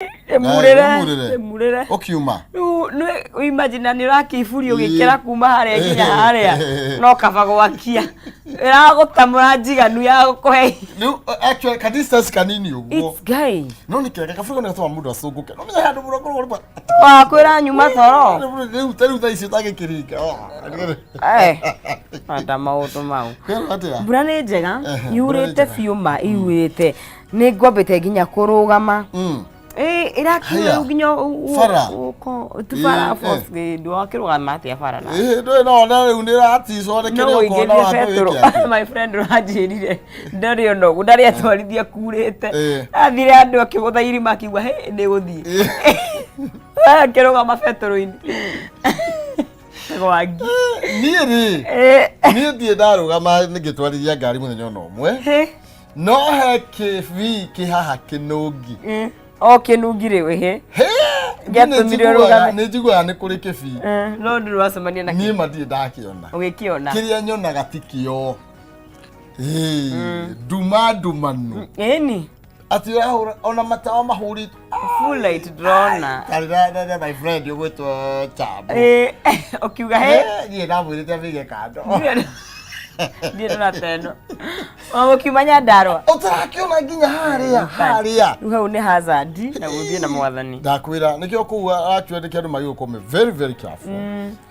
Ĩmurĩre. Ĩmurĩre. Ĩmurĩre. Ũkiuma. Rĩu nĩ imagine nĩ ũrakĩiburi ũgĩkĩra kuma harĩa nginya harĩa no kaba gwakia ĩragũtamũra njiganu ya gũkũhe. Rĩu actually ka distance kanini ũguo. It's guy. No nĩ kega kaburi nĩ gatũma mũndũ acũngũke. No menya handũ mũno korwo rĩmwe. Wakwĩra nyuma toro. Rĩu ta rĩu thaa ici ũtangĩkĩringa. Eh. Anda maũndũ mau. Kwĩrwo atĩa? Mbura nĩ njega. Ehe, mbura nĩ Yurĩte njega. biũ ma yurĩte. Nĩ ngwambĩte nginya kũrũgama. Ĩ ĩrakinya Haya. rĩu nginya Bara. tu bara Ĩ, force ndwakĩrũgama atĩa bara na. Ĩ ndũĩ no ona rĩu nĩ ĩraticwo nĩ No kĩrĩa ũkona ũingĩrie wambe betũrũ. wĩke atĩa. My friend ũranjĩrire ndarĩ onogu ndarĩ atwarithia kurĩte. Ĩ. Athire andũ akĩgũtha irima akiuga hĩ nĩ gũthiĩ. Akĩrũgama betũrũ-inĩ. Gwangi. Niĩ rĩ niĩ ndirĩ ndarũgama ngĩtwarithia ngari mũthenya ona ũmwe. Hĩ. No he kĩbii kĩ haha kĩnũngi. O kĩnungi rĩ wĩhĩ. Hĩ! Gĩatũmire ũrũgame. Nĩ njiguaga nĩ kũrĩ kĩbii. No ndũrĩ wacemania na Niĩ ma ndirĩ ndakĩona. ũgĩkĩona. Kĩrĩa nyonaga ti kĩo. Ĩĩ, nduma ndumanu. Ĩni. Atĩ ũrahũra ona matawa mahũrĩtwo. Full light ndĩrona. Tarĩ na my friend ũgwĩtwo Chambo. Ĩ, ũkiuga hĩ. Niĩ ndamwĩrĩte amĩige kando. Ndiĩ ndona ta ĩno. Ũkiuma Nyandarũa. Ũtarakĩona nginya harĩa harĩa. Rĩu hau nĩ hazard na gũthiĩ na mwathani. Ndakwĩra nĩkĩo kũu actually nĩkĩo andũ magĩrĩirwo gũkorwo very very careful.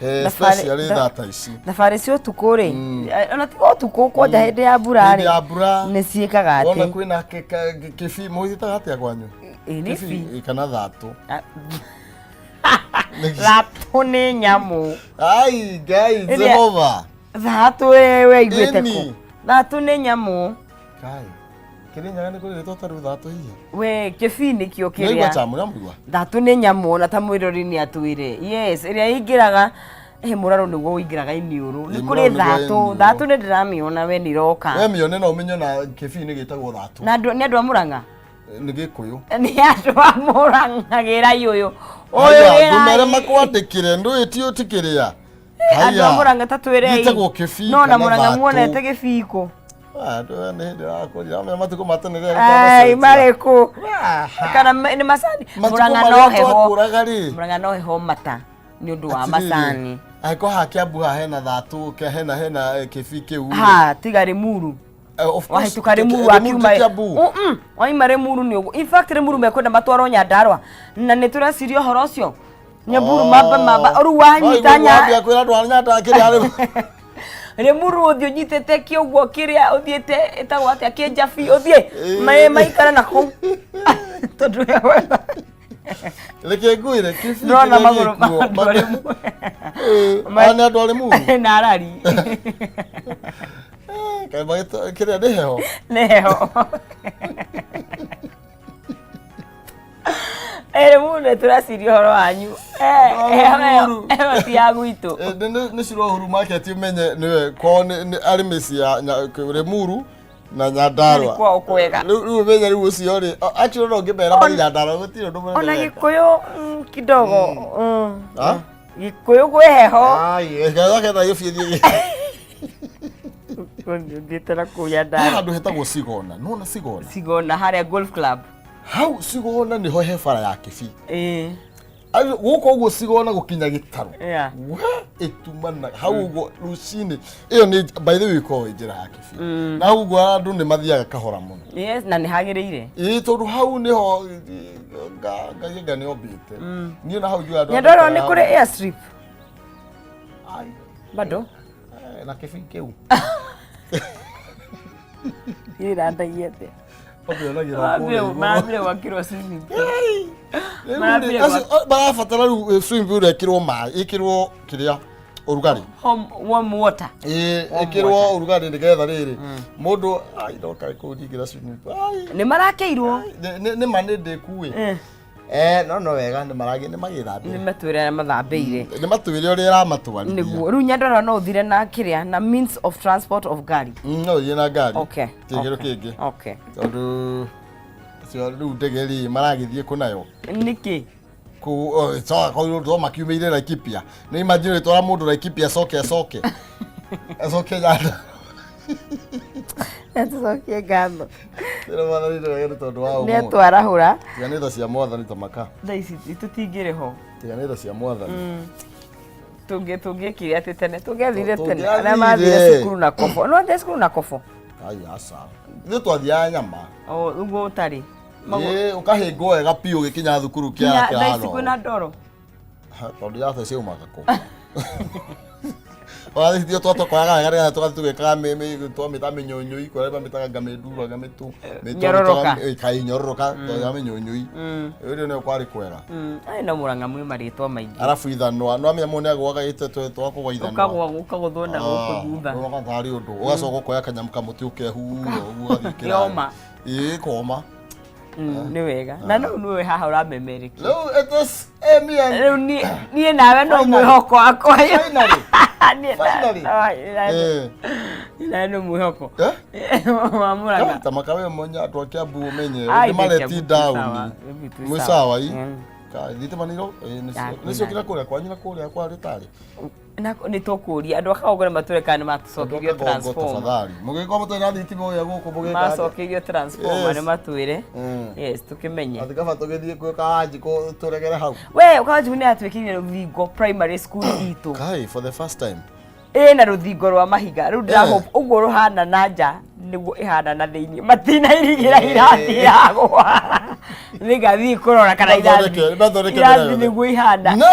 Eh, especially thaa ta ici. Thabarĩ cia ũtukũ rĩ, ona tiga ũtukũ kwanja hĩndĩ ya mbura Hĩndĩ rĩ, ya mbura. nĩ ciĩkaga Wona atĩ. kwĩna kĩbii mũgĩtaga atĩa kwanyu? Ĩ, nĩ Kĩbii, bi. ĩ, kana thatũ. Ah. Thatũ nĩ nyamũ. Ai Ngai Ĩrĩa- Jehova. Thatũ we waiguĩte kũ? Ĩni. Thatũ nĩ nyamũ. Kai. Kĩrĩnyaga nĩ kũrĩ rĩtwa ta rĩu thatũ hihi. We kĩbii nĩkĩo Nĩwaigua kĩrĩa. chamu nĩwamũigua? Thatũ nĩ nyamũ na ta mwĩrori nĩ atwĩre. Yes, ĩrĩa ĩingĩraga ĩ mũrarũ nĩguo ũingĩraga iniũrũ. Nĩ Ĩ, kũrĩ mũrarũ nĩguo thatũ. iniũrũ. Thatũ nĩ ndĩramĩona we nĩ iroka. We mĩone no ũmenye na kĩbii nĩ gĩtagwo thatũ. Na andũ nĩ andũ a Mũrang'a. Nĩ gĩkũyũ. Nĩ andũ a Mũrang'a gĩrai ũyũ. Ũyũ Haya, gĩrai. ndũmere makwandĩkĩre ndũĩ ti ũtikĩrĩa. Andũ a Mũrang'a ta twĩrei. Gĩtagwo kĩbii No na kana Mũrang'a thatũ. muonete gĩbii kũ? Ah, ndũĩ nĩ hĩndĩ wakũrire. Amenya matukũ ma tene rĩrĩa Ai, nĩtwamacenjia. marĩ kũ? Aha. Kana nĩ macani. Matukũ Mũrang'a marĩa no heho. twakũraga rĩ. Mũrang'a no heho mata nĩ ũndũ wa Atĩrĩrĩ, macani. Angĩkorwo haha Kiambu haha hena thatũ hena hena kĩbii kĩu rĩ. Ha, tiga Limuru. Of course, Wahĩtũka Limuru Limuru wakiuma ti Kiambu. Waima Limuru nĩ ũguo. In fact Limuru mekwenda matwarwo Nyandarua. Na nĩ tũreciria ũhoro ũcio. Nyamburu mamba mamba rĩu wanyita nya Wambia kwĩra andũ a Nyandarua kĩrĩa rĩu. Limuru ũthiĩ ũnyitĩte kĩũguo kĩrĩa ũthiĩte ĩtagwo atĩa kĩnjabi ũthiĩ maikare na kũu tondũ we Reke ngwĩre kĩbii ndĩrona kĩrĩa magũrũ ma gĩkuo. andũ a Limuru. Aya nĩ andũ a Limuru. Na arari. Kaĩ kĩrĩa nĩ heho. Nĩ heho. Limuru nĩ tũraciria ũhoro wanyu. Andũ a Limuru. Heho ti ya gwitũ. Nĩ Shiro Uhuru Market ũmenye nĩwe kwao arĩ mĩciĩ ya Limuru na Nyandarua. Nĩ kwao kwega. Rĩu ũmenye rĩu ũcio rĩ, actually no ũngĩmera mathiĩ Nyandarua gũtirĩ ũndũ mũnene Ona meka. Gĩkũyũ kidogo. Ah? Gĩkũyũ kwĩ heho. Ai, gaketha gĩbiĩ thiĩ. Thiĩte na kũu He Nyandarua. handũ hetagwo Sigona. Nĩwona Sigona? Sigona harĩa golf club. Hau Sigona nĩho he bara ya kĩbii. Ĩĩ. Gũkũ ũguo Sigona gũkinya gĩtarũ. Yeah. We ĩtumanaga hau ũguo rũcinĩ. Ĩyo nĩ by the way ĩkoragwo ĩ njĩra ya kĩbii. Na hau ũguo andũ nĩ mathiaga kahora mũno. Yes, na nĩ hagĩrĩire. Ĩĩ tondũ hau nĩho Ngai anga nĩ ombĩte. Niĩ na hau njugaga andũ Nyandarua nĩ maikaraga kũrĩ hau. airstrip. Ai, Bado. Na kĩbii kĩu. Ĩrandagia atĩa? Ũkĩonagĩra Marambire kũrĩa igũrũ. marambire gwakĩrwo swimming pool. Rĩu rĩ, Marambire acio, barabatara rĩu swimming pool ĩkĩrwo maĩ, ĩkĩrwo kĩrĩa ũrugarĩ. Home warm water. Ĩĩ, Warm ĩkĩrwo water. ũrugarĩ nĩgetha rĩrĩ mũndũ ai no kaĩ kũu ndingĩra swimming pool. Ai, Nĩ marakĩirwo. nĩ ma nĩ ndĩkuĩ. No no wega nĩ maragĩ nĩ magĩthambĩra. Nĩ matwĩre arĩa mathambĩire. Nĩ matwĩre ũrĩa ĩramatwarithia. Nĩguo. Rĩu Nyandarua no ũthire na kĩrĩa na means of transport of ngari. No ũthiĩ na ngari. Okay. Kĩgĩro okay, kĩngĩ. Okay. Tondũ acio rĩu ndege rĩ maragĩthiĩ kũ nayo? Nĩkĩ? Kũu sawa kũu to makiumĩire Laikipia. Nĩ imagine ũgĩtwara mũndũ Laikipia acoke acoke. Acoke Nyandarua. Tũcokie ngatho. Kwĩra mwathani nĩ wega nĩ tondũ wa nĩ ũmũthĩ. atwarahũra. Tiga nĩ tha cia mwathani ta maka. Thaa ici tũtingĩrĩ ho. Tiga nĩ tha cia mwathani. Tũngĩekire atĩ tene, tũngĩathire tene. Tũngĩathire. Arĩa mathire cukuru na kobo. No athire cukuru na kobo. Ai aca. Ithuĩ twathiaga nyama. O ũguo ũtarĩ. Ĩĩ, ũkahĩngwo wega biũ ũgĩkinya thukuru Nginya kĩara thaa ici kĩharo. kwĩna ndoro. Ha, tondũ yatho ciaumaga kũ? Ona ithuĩ twatokoraga wega nĩgetha tũgathiĩ tũgĩkaga twamĩta mĩnyũnyũi, kũrĩa mamĩtaga ngamĩndura ngamĩtũ Nyororoka. Kai nyororoka twaga mĩnyũnyũi. Rĩu nĩyo kwarĩ kwega. Ai no Mũrang'a mwĩ marĩtwa maingĩ. Arabu ithanwa, no amenya mũndũ nĩagũaga gĩtetwe twakũgwa ithanwa. Ũkagwa ũkagũthwo na gũkũ thutha. Ũroka tarĩ ũndũ. Ũgacoka ũkoya kanyamũ kamũtĩ ũkehura ũguo ũgathiĩ kĩrathi. Yoma. Ĩĩ koma. Nĩ wega. Na no nĩwe haha ũramemerekia. Rĩu it is amen. Rĩu niĩ nawe no Finally. mwĩhoko wakwa. Finally. Niĩ Finally. Eh. nawe no mwĩhoko. Eh? Wa Mũrang'a. Ta makawe monya andũ a Kiambu ũmenye Ai, nĩ mareti Kiambu twĩ down. sawa, Kiambu twĩ Mwĩ sawa. sawa i. Kai thitima nĩ iro Ya, nĩciokire kũrĩa kwanyu na kũrĩa kwa rĩtarĩ. Na nĩ tũkũria andũ a Kagongo nĩ matwĩre kana nĩ matũcokeirio transformer. Tafadhali. Mũgĩkorwo mũtarĩ na thitima ũrĩa gũkũ mũgĩka. Macokeirio transformer Yes. nĩ matwĩre. Yes, tũkĩmenye. Atĩ kaba tũgĩthiĩ kwĩ Kawanjikũ tũregere hau. We Kawanjikũ nĩ yatwĩkĩire rũthingo primary school itũ. Kai for the first time. Ĩna rũthingo rwa mahiga rĩu ndĩra Eh. hope ũguo rũhana na nja nĩguo ĩhana na thĩinĩ matinairigĩra irathi yagwa nĩngathiĩ kũrora kana irathi Mathondeke irathi wĩra nĩguo ihana. Na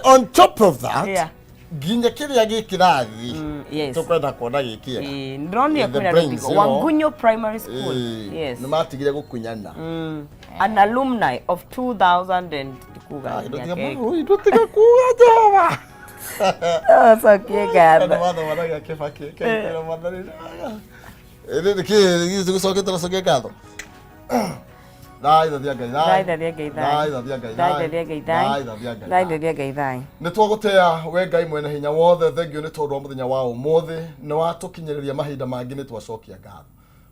on top of that Yeah. nginya kĩrĩa gĩ kĩrathi Yes. tũkwenda kuona gĩ kĩega. Ĩĩ, ndĩronire In the kwĩna brains, rũthingo you know. Wangunyo Primary School. Ĩĩ, Yes. nĩ matigire gũkunyana. An alumni of 2000 and kuga Ah, mĩaka ĩrĩkũ. Ndũtiga kuga Jehova. Cokie ngatho. Andũ mathomanagia Kĩbakĩ, kĩra mwathani nĩ wega. Ĩĩ, nĩ kĩĩ tũgĩcokete tũcokie ngatho? Thai thathia Ngai Thai thathia Ngai thai thathia Ngai thai thathia Ngai thai thai thathia Ngai thai thathia Ngai thai. Nĩ twagũtĩa we Ngai mwene hinya wothe, thengio nĩ tondũ wa mũthenya wa ũmũthĩ, nĩ watũkinyĩrĩria mahinda mangĩ, nĩ twacokia ngatho.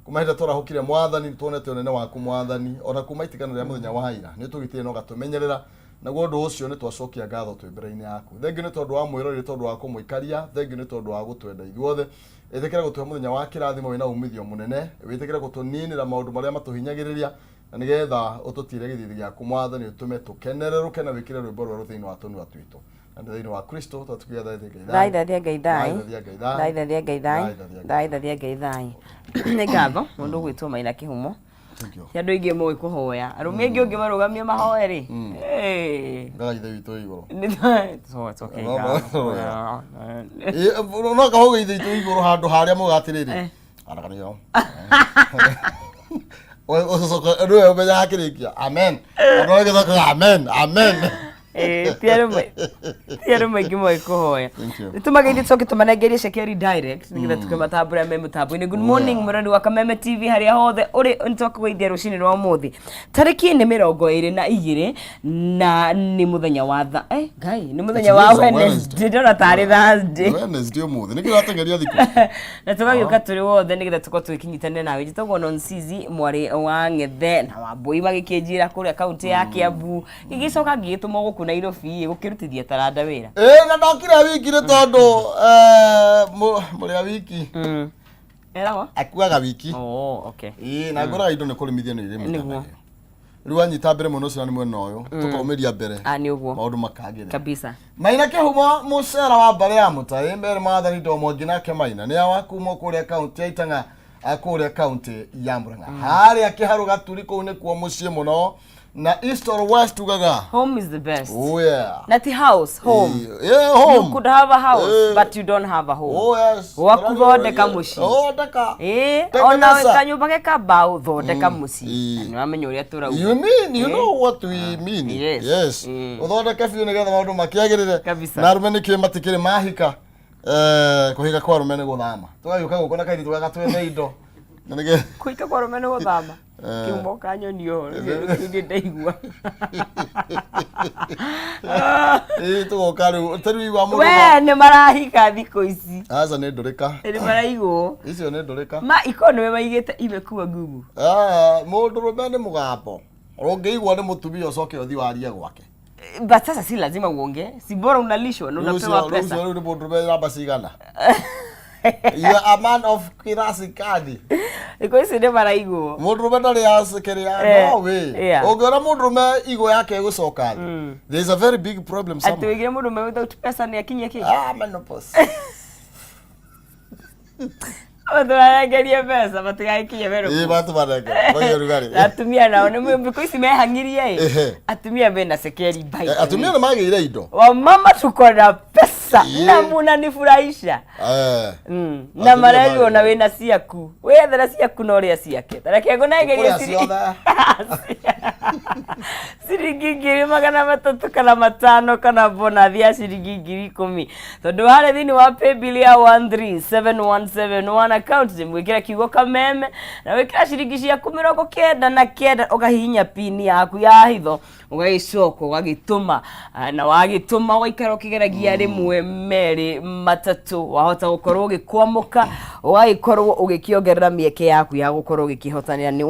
Kuma hĩndĩ twarahũkire mwathani, nĩ tuonete ũnene waku mwathani, ona kuma itigano rĩa mũthenya wa ira, nĩ ũtũgitĩire na ũgatũmenyerera, naguo ũndũ ũcio nĩ twacokia ngatho twĩ mbere-inĩ yaku. Thengio nĩ tondũ wa mwĩroreri, nĩ tondũ wa kũmũikaria, thengio nĩ tondũ wa gũtwenda ithuothe. Ĩtĩkĩra gũtũhe mũthenya wa kĩrathimo wĩna umithio mũnene, wĩtĩkĩre gũtũninĩra maũndũ marĩa matũhinyagĩrĩria, na nĩgetha ũtũtire gĩthithi gĩaku mwathani, ũtũme tũkenererũke na wĩkĩre rwĩmbo rwerũ thĩinĩ wa tũnua twitũ. Na nĩ thĩinĩ wa Kristo twatukia thai Ngai Thai thathia Ngai thai. Thai thathia Ngai thai. Thai thathia Ngai thai. Thai thathia Ngai Thai thathia Ngai thai. Nĩ ngatho mũndũ ũgwĩtwo Maina Kĩhumo. Thank you. Ti andũ aingĩ moĩ kũhoya. Arũme aingĩ ũngĩmarũgamia mahoe rĩ. Eh. Ngaga ithe witũ wĩ igũrũ. Nĩ cokie No, no, ngatho. Ĩĩ, no kahoga ithe witũ wĩ igũrũ handũ harĩa muga atĩrĩrĩ. Arakanio. Ũcoka nĩwe ũmenyaga kĩrĩkia. Amen. Andũ arĩa gĩcokaga amen, amen. Eh, ti arũme aingĩ moĩ kũhoya. Thank you. Nĩtũmageithie tũcoke tũmanengerie cekeri direct nĩgetha tũkĩmatambũra me mũtambo-inĩ. Good morning mũrori wa Kameme TV harĩa hothe ũrĩ, nĩtwakũgeithia rũcinĩ rwa ũmũthĩ. Tarĩki nĩ 22 na nĩ mũthenya wa tha Ngai, nĩ mũthenya wa Today is a Wednesday, Wednesday. ndĩrona tarĩ Thursday. Wednesday ũmũthĩ. Nĩkĩ ũrateng'eria thikũ? Na tũgagĩũka tũrĩ wothe nĩgetha tũkorwo tũgĩkĩnyitanĩra nawe. Njĩtagwo Nonsizi mwarĩ wa Ng'ethe na Wambũi magĩkĩnjĩra kũrĩa kaũntĩ ya Kiambu, gĩgĩcoka ngĩgĩtũmwo gũkũ Nairobi gũkĩrutithia taranda wĩra. Ĩĩ, na ndokire wiki nĩ tondũ mũrĩa wiki Eragwo? akuaga wiki. Oh, okay. Ĩĩ, na ngũraga indo nĩ kũrĩmithio nĩ irĩmithanagia. Nĩguo. Rĩu anyita mbere mwena ũcio na nĩ mwena ũyũ, tũkaumĩria mbere. Ah, nĩ ũguo. Maũndũ makagĩrĩra. Kabisa. Maina Kĩhumo mũcera wa mbarĩ ya Mũtaĩ mbere mwathani Ndomo nake Maina nĩ awa kuma kũrĩa kaũntĩ ya Itang'a kũrĩa kaũntĩ ya Murang'a harĩa Kĩharũ Gaturi kũu nĩkuo mũciĩ mũno na east or west ugaga Home is the best. Oh yeah. Na ti house, home. Yeah, home. You could have a house, Eh. but you don't have a home. Oh yes. Gwaku thondeka mũciĩ. Thondeka. Ĩĩ, Tengeneza. ona kanyũmba ge kambaũ thondeka mũciĩ. Ĩĩ. Na nĩwamenya ũrĩa tũrauga. You mean, you know what we mean. Yes. Yes. Ũthondeke biũ nĩgetha maũndũ makĩagĩrĩre. Kabisa. Na arũme nĩkĩo matikĩrĩ mahika. Kũhika kwa arũme nĩ gũthama. Tũgagĩũka gũkũ na kairĩtu gaka twethe indo. Na nĩgetha Kũhika kwa arũme nĩ gũthama. Eh. Kĩumo kanyoni ũhoro, kĩu ndĩ ndaigua. Ĩĩ tũgoka rĩu. Ta rĩu igua mũndũ. We nĩ marahika thikũ ici. Aca nĩ ndũrĩka. Nĩ maraigwo. Icio nĩ ndũrĩka. Ma iko nĩwe maigĩte imekuwa ngumu. Ah, mũndũ rũme nĩ mũgambo. Ũngĩigua nĩ mũtumia ũcoke ũthiĩ warie gwake. But sasa si lazima uongee. Si bora unalishwa na Rĩu unapewa ũcio pesa. rĩu nĩ mũndũ rũme namba cigana? You are a man of kirasi kadi. Thikũ ici nĩ maraigwo. Mũndũrũme ndarĩ acikĩrĩa no way. Ũngĩona mũndũrũme igo yake ĩgũcoka thĩ, there is a very big problem Atĩ somewhere. wĩgire mũndũrũme without pesa nĩ akinyie kĩ? Ah, menopause. Tũrarengerie mbeca matigagĩkinye Ĩ menopause. matũmanengera magĩe ũrugarĩ. Na atumia nao nĩ thikũ ici mehang'irie ĩ. Atumia mena cekeri by the way. Atumia nĩ magĩire indo. Wamama tuko na pesa na munanifurahisha. Na Atumia marerirwo na magĩire. wĩna ciaku wĩyethera ciaku na ũrĩa ciake tareke ngũnengerie Ũkũrĩa ciothe. Ciringi 300 kana 500 kana bonathi ya ciringi 10,000, tondũ harĩa thĩinĩ wa paybill ya 137171, account nĩ mwĩkĩra kiugo Kameme na wĩkĩra ciringi ciaku 99, ũkahihinya pin yaku ya hitho, ũgagĩcoka ũgagĩtũma. Na wagĩtũma ũgaikara ũkĩgeragia rĩmwe, merĩ, matatũ, wahota gũkorwo ũgĩkwamũka, ũgagĩkorwo ũgĩkĩongerera mĩeke yaku ya gũkorwo ũgĩkĩhotanĩra. Nĩ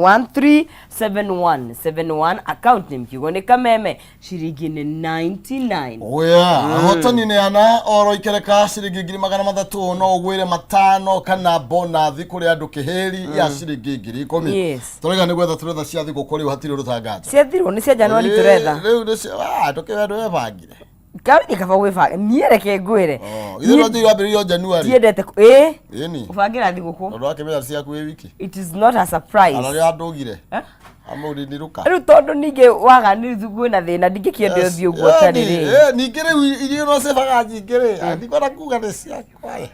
137171, account name kiugo nĩ Kameme, ciringi nĩ 99. Oya, ahotani nĩ ana oro ikereka ciringi 300,000, no ũgwĩre matano kana bonathi kũrĩ andũ kĩhĩri ya ciringi 10,000. Tũraiga nĩ gwetha tũretha cia thigũkũ, rĩu hatirĩ ũndũ tanganja. Ciathirwo nĩ cia Januari tũretha. Rĩu nĩ cia ndũkĩwe andũ webangire. Kaĩ kaba gwĩbanga niĩ, reke ngwĩre. Ithuĩ twanjĩrĩirio ambĩrĩrio Januari. Ndiendete ĩ Ĩni. gũbangĩra thigũkũ. Tondũ wakĩmenya ciaku wĩ wiki. It is not a surprise. Ana rĩo andũgire. Eh? Amũrinirũka. Rĩu tondũ ningĩ waga nĩ kwĩna thĩna, ndingĩkĩenda ũthiĩ ũguo ũtarĩ rĩ. Ningĩ rĩu irio no cibaga nyingĩ rĩ, ndikwenda kuga nĩ ciakwa rĩ.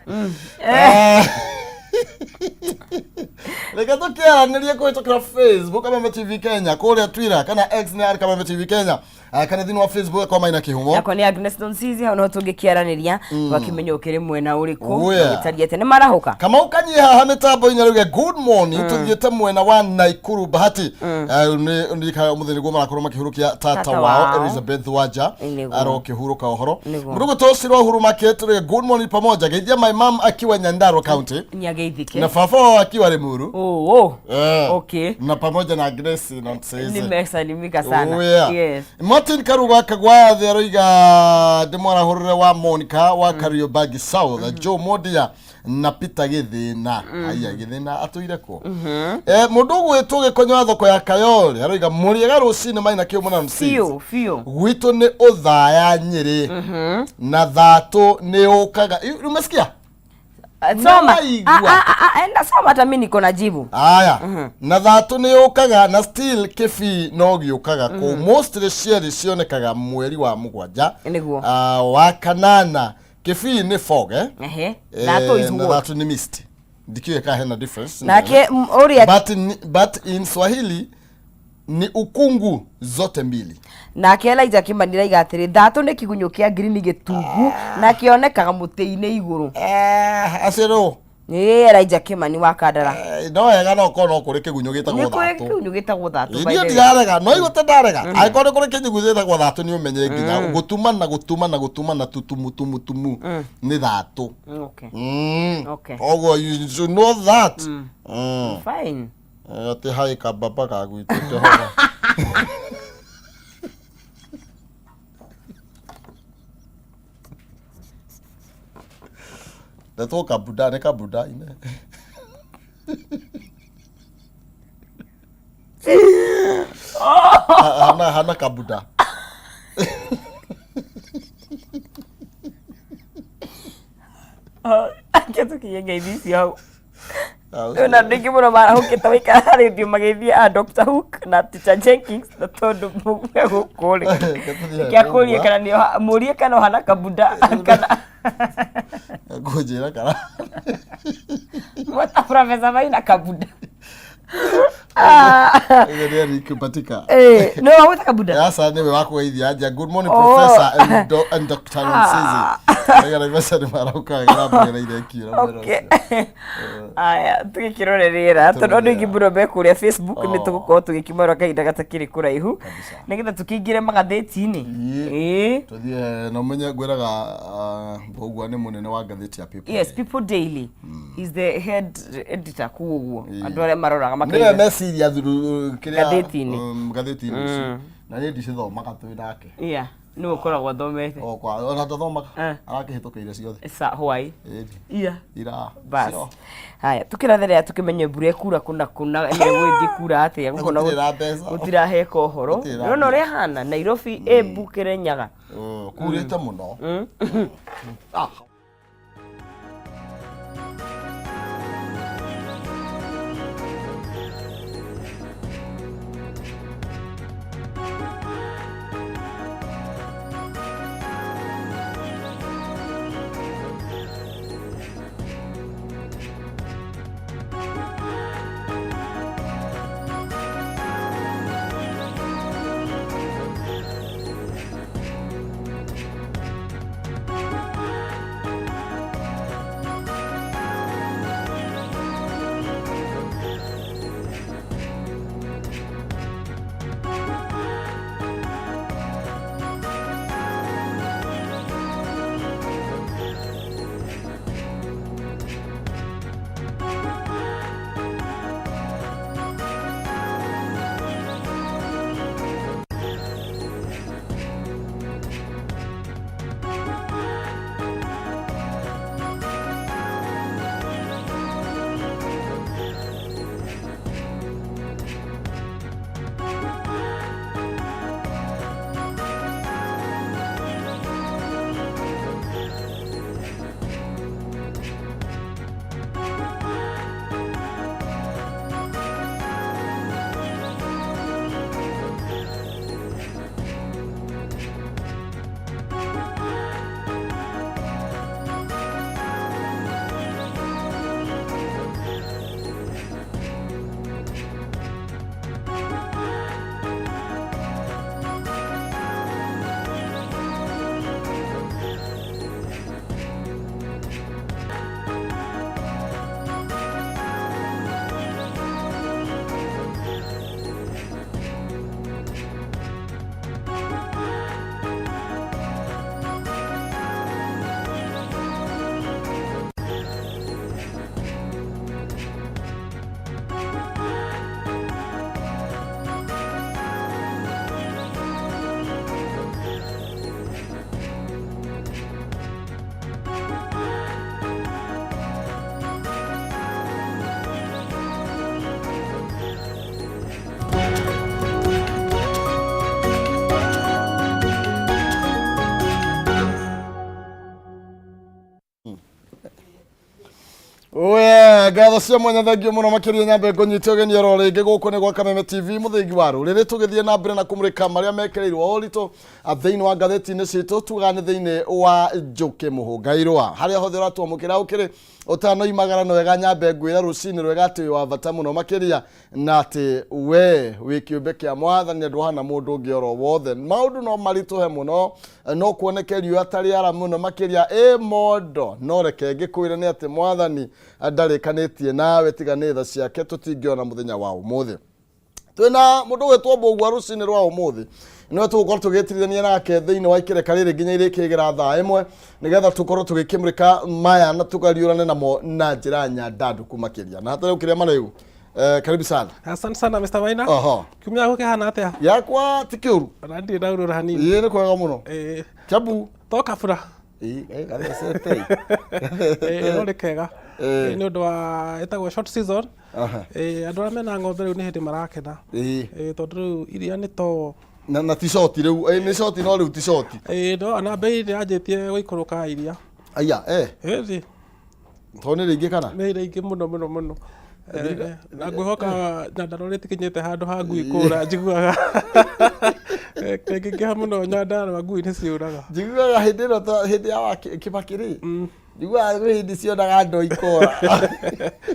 Reke tũkĩaranĩrie kũhĩtũkĩra Facebook Kameme TV Kenya, kũrĩa Twitter kana X nĩ Kameme TV Kenya, kana thĩinĩ wa Facebook kwa Maina Kĩhumo. Yakwa nĩ Agnes Donsizi, hau no tũngĩkĩaranĩria twakĩmenya ũkĩrĩ mwena ũrĩkũ. Oh, yeah. Ũgĩtariĩ atĩa nĩ marahũka. Kamau Kanyie haha mĩtambo-inĩ arauga good morning, tũthiĩte mwena wa Naikuru Bahati. Nĩ ndirikana ũmũthĩ nĩguo marakorwo makĩhurũkia tata Tata wao wao. Elizabeth Wanja. Arokĩhurũka ũhoro. Nĩguo. Mũndũ gwĩtwo Uhuru Market arauga good morning pamoja, geithia my mom akiwa Nyandarua County Nĩageithĩke. Na baba wao akiwa Limuru. Oh, okay. Na pamoja na Grace na Nseze. Nimesalimika sana. Oh, yeah. Yes. Martin Karuga Kagwathi aroiga ndĩmwarahũrĩre wa Monica wa Kariobangi South, Joe Modia na Peter Gĩthĩna. Aya Gĩthĩna atũire kũ? Mũndũ ũgwĩtwo Gĩkonyo wa thoko ya Kayole aroiga mũrĩega rũcinĩ Maina Kĩũmũ na MCs. Biũ biũ. Gwitũ nĩ ũthaya Nyĩrĩ na thatũ nĩ ũkaga. Umesikia? Soma. Nĩwaigua? Ah, ah, ah, enda soma, hata mimi niko na jibu. Aya, na thatũ nĩ yũkaga na still kĩbii no gĩũkaga kũu, mostly cierĩ cionekaga mweri wa mũgwanja. Ah, wa kanana. Kĩbii nĩ fog, eh? Thatũ is Na what? thatũ nĩ mist, ndikĩũĩ kana hena difference. Nake ũrĩa But in Swahili ni ukungu zote mbili. Nake Elijah Kimani raiga atĩrĩ, thatũ nĩ kĩgunyũ kĩa ngirini gĩtungu na kĩonekaga mũtĩ-inĩ igũrũ. Ah, acio Nĩ Elijah Kimani wa Kandara. No wega, no korwo no kũrĩ kĩgunyũ gĩtagwo Nĩ kũrĩ thatũ. kĩgunyũ gĩtagwo thatũ, by Niĩ the way. ndirarega, no igũte ndarega, angĩkorwo nĩ kũrĩ kĩnyugu gĩtagwo thatũ, nĩ ũmenye nginya gũtuma na gũtuma na gũtuma na tutumu tumu tumu nĩ thatũ. Koguo you should know that. Fine. Atĩ hai kababa ga gwitũ Jehova. Ndetwo kabuda, nĩ kabuda ine. Hana hana kabuda. Ake tũkinye ngeithi icio hau. Rĩu na andũ aingĩ mũno marahũkĩte waikara rĩndiũ magĩthiĩ a Dr. Hook na Teacher Jenkins, na tondũ mũgume gũkũ rĩ, kĩakũrie kana nĩ mũrie kana ũhana kabuda kana Ngũnjĩra kana mweta Professor Maina kabuda. Ĩyo nĩ Eric Batika. Nĩ wagwĩta kabuda. Asa nĩwe wakũgeithia anja good morning Oh. Professor and Dr. Nonsizi. Rĩga Naivasha nĩ marauka wega na mbere irekiura mwena Okay. ũcio. Aya, tũgĩkĩrore rĩera tondũ andũ aingĩ mũno me kũrĩa Facebook, nĩ tũgũkorwo tũgĩkĩmarora kahinda gatakĩrĩ kũraihu nĩgetha tũkĩingĩre magathĩti-inĩ. Ĩĩ. Tũthiĩ na ũmenye ngwĩraga, Mbũgua nĩ mũnene wa ngathĩti ya People. Yes, People Daily is the head editor kũu ũguo, andũ arĩa maroraga Nĩwe makaigua meciria thuru kĩrĩa Ngathĩti-inĩ. Ngathĩti-inĩ ici na niĩ ndicithomaga twĩ nake. Yeah. Nĩwe ũkoragwo athomete. O kwa ona ndathomaga. Eh. Arakĩhĩtũkĩire ciothe. Sa hwai. Ĩni. Ira. Ira. Bas. Cio. Haya, tukĩratherera tũkĩmenye mbura ĩkura kũna kũna nĩ ĩgũgĩthiĩ kura atĩa gũkũ na Gũtirĩ na mbeca. gũtiraheka ũhoro. Gũtirĩ na Ndĩrona ũrĩa hana Nairobi Embu Kĩrĩnyaga. Oh, kurĩte mũno. Ah. Oe, ngatho cia mwanya thengio mũno makĩria nyambe ngũnyite ũgeni oro rĩngĩ gũkũ nĩ gwa Kameme TV mũthingi wa rũrĩrĩ tũgĩthiĩ na mbere na kũmũrĩka marĩa mekĩrĩirwo ũritũ thĩinĩ wa ngathĩti-inĩ citũ tugaga nĩ thĩinĩ wa Njũkĩ Mũhũngairwa harĩa hothe ũratwamũkĩra ũkĩrĩ ũtanoimagara nĩ wega nyambe ngwĩre rũcinĩ rwega atĩ wĩ wa bata mũno makĩria na atĩ we wĩ kĩũmbe kĩa mwathani na ndũhana mũndũ ũngĩ oro wothe maũndũ no maritũhe mũno no kuoneke riũa ta rĩara mũno makĩria ĩ mondo no reke ngĩkwĩre nĩ atĩ mwathani ndarĩkanĩtie nawe tiga nĩ tha ciake tũtingĩona mũthenya wa ũmũthĩ twĩna mũndũ ũgwĩtwo Mbũgua rũcinĩ rwa ũmũthĩ nĩwe tũgũkorwo tũgĩtirithania nake thĩinĩ wa ikereka rĩrĩ nginya irĩkĩgĩra thaa ĩmwe nĩgetha tũkorwo tũgĩkĩmũrĩka maya na tũkariũrane namo na njĩra nyandandũku makĩria na hatarĩ ũkĩrĩa marĩu. Karibu sana. Asante sana Mr. Maina. Oho. Kiumia gĩaku kĩhana atĩa? Yakwa ti kĩũru. Ona ndirĩ ndaurũra hanini. Ĩĩ nĩ kwega mũno. Eh, Kiambu. to kabura. Ĩĩ gathecete. Eh, no nĩ kega. Eh. Eh, nĩ ũndũ wa ĩtagwo short season. Aha. Eh, andũ arĩa mena ng'ombe rĩu nĩ hĩndĩ marakena. Ĩĩ. Eh, tondũ rĩu iria nĩ to Na ti shoti rĩu. Ĩĩ nĩ shoti no rĩu ti shoti. Eh, no ona mbei nĩ yanjĩtie gũikũrũka iria. Aya eh. Ĩĩ, Tondũ nĩ rĩingĩ kana? nĩ rĩingĩ mũno mũno mũno. Eh, na ngwĩhoka Nyandarua rĩtikinyĩte handũ ha ngui kũra njiguaga. Eh, rĩngĩingĩha mũno Nyandarua ngui nĩ ciũraga. Njiguaga hĩndĩ ĩno hĩndĩ ya wa Kibaki rĩ. Njiguaga kwĩ hĩndĩ cionaga ndoo ikora.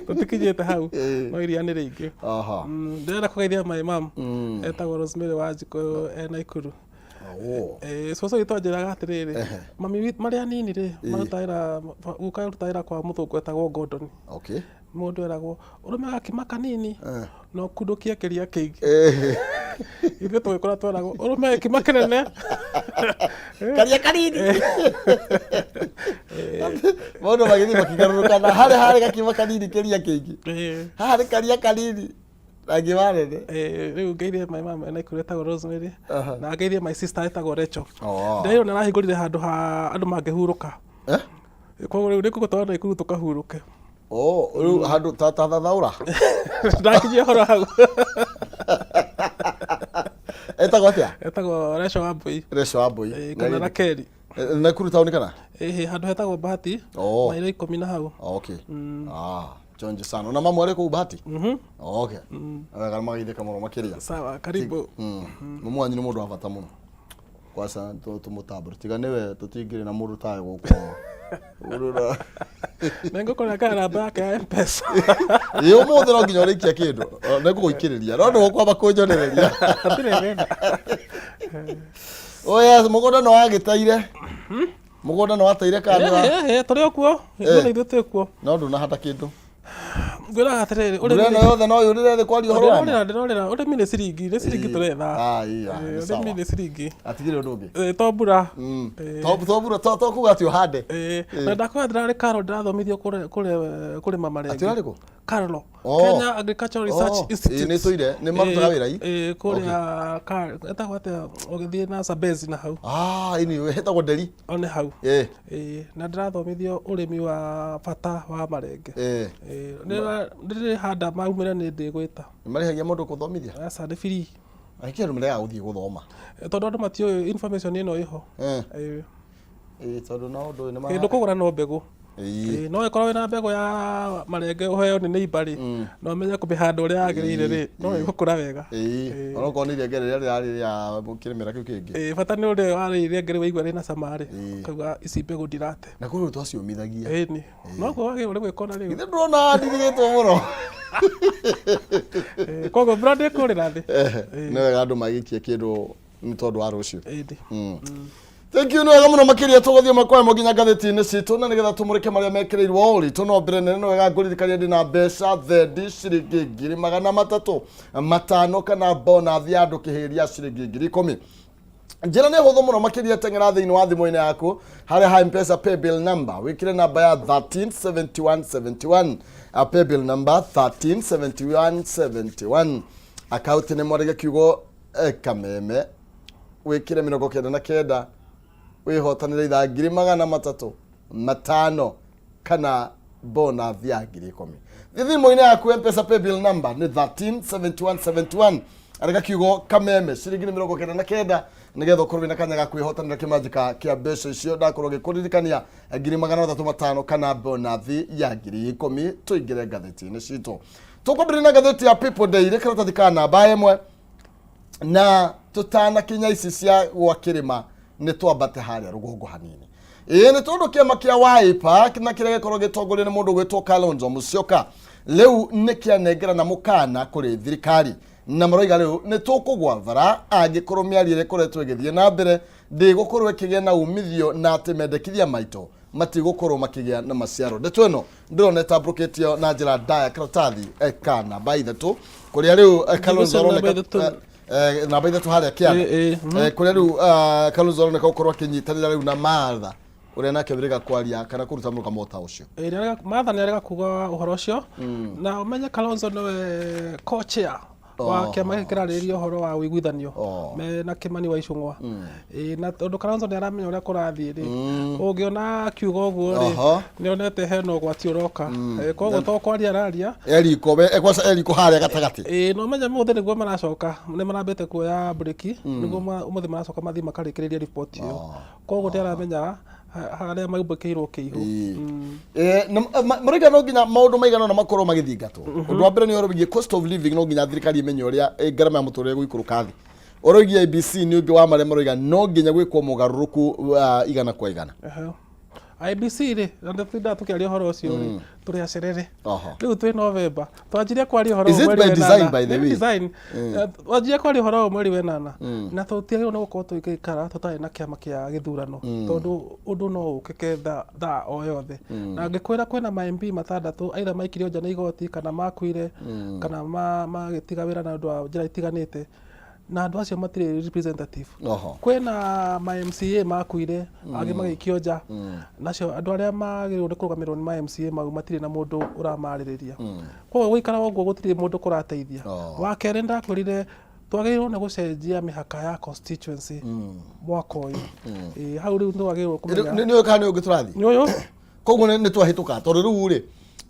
Tũtikinyĩte hau Ĩĩ. no iria nĩ rĩingĩ. Aha. Ndĩrenda kũgeithia my mom etagwo Rosemary Wanjikũ e Naikuru. Oh. Eh, cũcũ witũ anjĩraga atĩrĩrĩ, mami witũ marĩ anini rĩ, marutaga wĩra, guka arutaga wĩra kwa mũthũngũ etagwo Gordon. Okay. Mũndũ eragwo ũrũme gakima kanini Eh. na ũkunũkie kĩria kĩingĩ. Eh. Ithuĩ tũgĩkũra tweragwo ũrũme gĩkima kĩnene. Karia kanini. Maũndũ magĩthiĩ makĩgarũrũkana harĩa harĩ gakima kanini kĩria kĩingĩ. Eh, Haha nĩ karia kanini. Rangi wa nene. Eh, rĩu ngeithie my mama ena Nakuru etagwo Rosemary. Aha. Na ngeithie my sister etagwo Rachel. Oh. Ndĩrairwo nĩ arahingũrire handũ ha andũ mangĩhurũka. Eh? Koguo rĩu nĩngũgũtwara Nakuru tũkahurũke. Oh, rĩu handũ ta ta thathaũra. Ndakinyia ũhoro hau. Etagwo atĩa? Etagwo Rachel Wambui. Rachel Wambui. Eh, kana Rakeli. Nakuru taũni kana? Ĩhĩ, handũ hetagwo Bahati. Oh. Mairo 10 na hau. Okay. Ah, chonjo sana. Na mamu arĩ kũu Bahati? Mhm. Okay. Wega nĩ mageithĩka mũno makĩria. Sawa, karibu. Mamu wanyu nĩ mũndũ wa bata mũno. Kwaca tũmũtambũre. Tiga nĩwe tũtingĩrĩ na mũndũ tawe gũkũ. Ũrora. Nĩngũkũnengera namba yake ya M-Pesa. Ĩ ũmũthĩ no nginya ũrĩkia kĩndũ. Nĩngũgũikĩrĩria. No ndũgũkwamba kũnjonereria. Hatirĩ thĩna. Oh yes, mũgũnda nĩ wagĩteire. Mũgũnda nĩ wateire kana nĩ wa- Ĩĩ, ĩĩ, tũrĩ o kuo. Ithuĩ na ithuĩ twĩ kuo. No ndũnahanda kĩndũ. Ngwĩraga atĩrĩrĩ, Mbura ũrĩmi ĩno yothe no yũrĩre thĩ kwaria ũhoro wa ma. ndĩrorĩra ndĩrorĩra ũrĩmi nĩ ciringi nĩ ciringi tũretha. Ah, iya, Ĩĩ, nĩ sawa. ũrĩmi nĩ ciringi. Atigĩrĩ ũndũ ũngĩ. Ĩĩ, to mbura. Ĩĩ. To mbura to kuga atĩ ũhande. Ĩĩ, na ndakwĩra ndĩrarĩ Karo ndĩrathomithio kũrĩma marenge. Atĩ ũrarĩ kũ? Karlo. Oh. Kenya Agricultural Research Oh, Institute. ĩĩ, nĩ tũire, nĩ marutaga wĩra ii? Ĩĩ, kũrĩa ĩtagwo atĩa ũgĩthiĩ na Zambezi na hau. Ah, ini hetagwo nderi. O nĩ hau. Ĩĩ. Ĩĩ, na ndĩrathomithio ũrĩmi wa bata wa marenge. Ĩĩ. Ĩĩ, rĩrĩ handa maumĩra nĩ ndĩgwĩta. Nĩ marĩhagia mũndũ gũthomithia? Aca nĩ free. Aingĩ andũ maregaga gũthiĩ gũthoma. Tondũ andũ matiũĩ information ĩno ĩho. Eh. Ĩĩ. Ĩĩ, tondũ no ũndũ ũyũ nĩ Kĩndũ kũgũra no mbegũ. Ĩĩ. Ĩĩ, no ĩkorwo wĩna mbegũ ya marenge ũheo nĩ neighbor rĩ, na ũmenye kũmĩhanda ũrĩa yagĩrĩire rĩ, no ĩgũkũra wega. Ĩĩ. Onokorwo nĩ irenge rĩrĩa rĩrarĩ rĩa kĩrĩmĩra kĩu kĩngĩ. Ĩĩ, bata nĩ ũrĩa warĩa irenge rĩu waigua rĩna cama rĩ, Ĩĩ. ũkauga ici mbegũ ndirate. Na kũrĩ twaciũmithagia. Ĩni. Noguo wagĩrĩirwo nĩ gwĩka ona rĩu. Githĩ ndũrona ndirigĩtwo mũno. Ĩĩ, koguo mbura ndĩkũrĩra thĩ. Nĩ wega andũ magĩikie kĩndũ nĩ tondũ wa rũciũ. Ĩni. Thank you nĩ wega mũno makĩria tũgũthiĩ ĩmwe kwa ĩmwe nginya ngathĩti-inĩ citũ na nĩgetha tũmũrĩke marĩa mekĩrĩirwo ũritũ no mbere nene nĩ wega ngũririkania ndĩ na mbeca thendi ciringi 350,000 kana bonathi ya andũ kĩhĩria ciringi 10,000. Njĩra nĩ hũthũ mũno makĩria teng'era thĩinĩ wa thimũ-inĩ yaku harĩa ha M-Pesa paybill number wĩkĩre namba ya 137171, paybill number 137171, akaunti nĩ mwarĩge kiugo Kameme, wĩkĩre 99 wĩhotanĩre ithaa 350,000 kana bonathi ya 10,000. Thiĩ thimũ-inĩ yaku, M-Pesa paybill number nĩ 137171, arĩka kiugo Kameme, ciringi nĩ 99 nĩgetha ũkorwo wĩna kanya ga kwĩhotanĩra kĩmanjĩka kĩa mbeca icio ndakorwo ngĩkũririkania 350,000 kana bonathi ya 10,000. Tũingĩre ngathĩti-inĩ citũ, tũkwambĩrĩria na ngathĩti ya People Daily karatathi ka namba 1, na tutanakinya ici cia gwa kĩrĩma nĩ twambate harĩa rũgongo hanini. Ĩĩ, nĩ tondũ kĩama kĩa Wiper na kĩrĩa gĩkorwo gĩtongorio nĩ mũndũ gwĩtwo Kalonzo Musyoka rĩu nĩ kĩanengerana mũkana kũrĩ thirikari na maroiga rĩu nĩ tũkũgwa bara angĩkorwo mĩario ĩrĩa ĩkoretwo ĩgĩthiĩ na mbere ndĩgũkorwo ĩkĩgĩa na umithio na atĩ mendekithia maitũ matigũkorwo makĩgĩa na maciaro. Ndeto ĩno ndĩrona ĩtambũrũkĩtio na njĩra ndaya karatathi ka namba 3 kũrĩa rĩu Kalonzo Namba aroneka 3. Namba 3 harĩa kĩanda. Ĩ, ĩ. Kũrĩa rĩu Kalonzo aroneka gũkorwo akĩnyitanĩra rĩu na Martha ũrĩa nake wĩrĩga kwaria kana kũruta mũrũgamo ta ũcio. Ĩĩ, Martha nĩ arega kuga ũhoro ũcio na ũmenye Kalonzo nĩwe co-chair wa kĩama gĩkĩ kĩrarĩrĩria ũhoro wa ũiguithanio me na Kĩmani wa Icũng'wa. Ĩĩ, na tondũ Kalonzo nĩ aramenya ũrĩa kũrathiĩ rĩ, ũngĩona akiuga ũguo rĩ, nĩ onete hena ũgwati ũroka. Ĩĩ, koguo to kwaria araria. Eriko we kwaca eriko harĩa gatagatĩ. Ĩĩ, no menye mũthĩ nĩguo maracoka, nĩ marambĩte kuoya mburĩki nĩguo ũmũthĩ maracoka mathiĩ makarĩkĩrĩria riboti ĩyo, koguo nĩ aramenya harĩa maumbũkĩirwo kĩihũ. Eh, maroiga no nginya maũndũ maigana ũna makorwo magĩthingatwo. Ũndũ wa mbere nĩ ũhoro wĩgiĩ cost of living, no nginya thirikari ĩmenye ũrĩa ngarama ya mũtũrĩre ĩgũikũrũka thĩ. Ũhoro wĩgiĩ IEBC nĩ ũngĩ wa marĩa maroiga no nginya gwĩkwo mogarũrũku wa igana kwa igana. Ehe. IEBC rĩ, na nĩtũtindaga tũkĩaria ũhoro ũcio rĩ, tũrĩ acerere. Rĩu twĩ November, twanjirie kwaria ũhoro Is ũyũ it mweri by wa design, ĩnana. by the Nĩ way? design. Twanjirie kwaria ũhoro ũyũ mweri wa 8 na tũtiagĩrĩirwo nĩ gũkorwo tũgĩikara tũtarĩ na kĩama kĩa gĩthurano tondũ ũndũ no ũkĩke thaa o yothe. Na ngĩkwĩra kwĩna ma MP 6 either maikirio nja nĩ igoti kana makuire kana magĩtiga wĩra na ũndũ wa njĩra itiganĩte. Na andũ acio matirĩ representative. Kwĩna ma MCA makuire, angĩ magĩikio nja, nacio andũ arĩa magĩrĩirwo nĩ kũrũgamĩrĩrwo nĩ ma MCA mau matirĩ na mũndũ ũramarĩrĩria. Koguo gũikara ũguo gũtirĩ mũndũ kũrateithia. Wa kerĩ, ndakwĩrire twagĩrĩirwo nĩ gũcenjia mĩhaka ya constituency mwaka ũyũ. Ĩĩ, hau rĩu nĩwagĩrĩirwo kũmenya. Nĩ ũyũ kana nĩ ũngĩ tũrathiĩ? Nĩ ũyũ. Koguo nĩ twahĩtũka, tondũ rĩu rĩ mũrĩ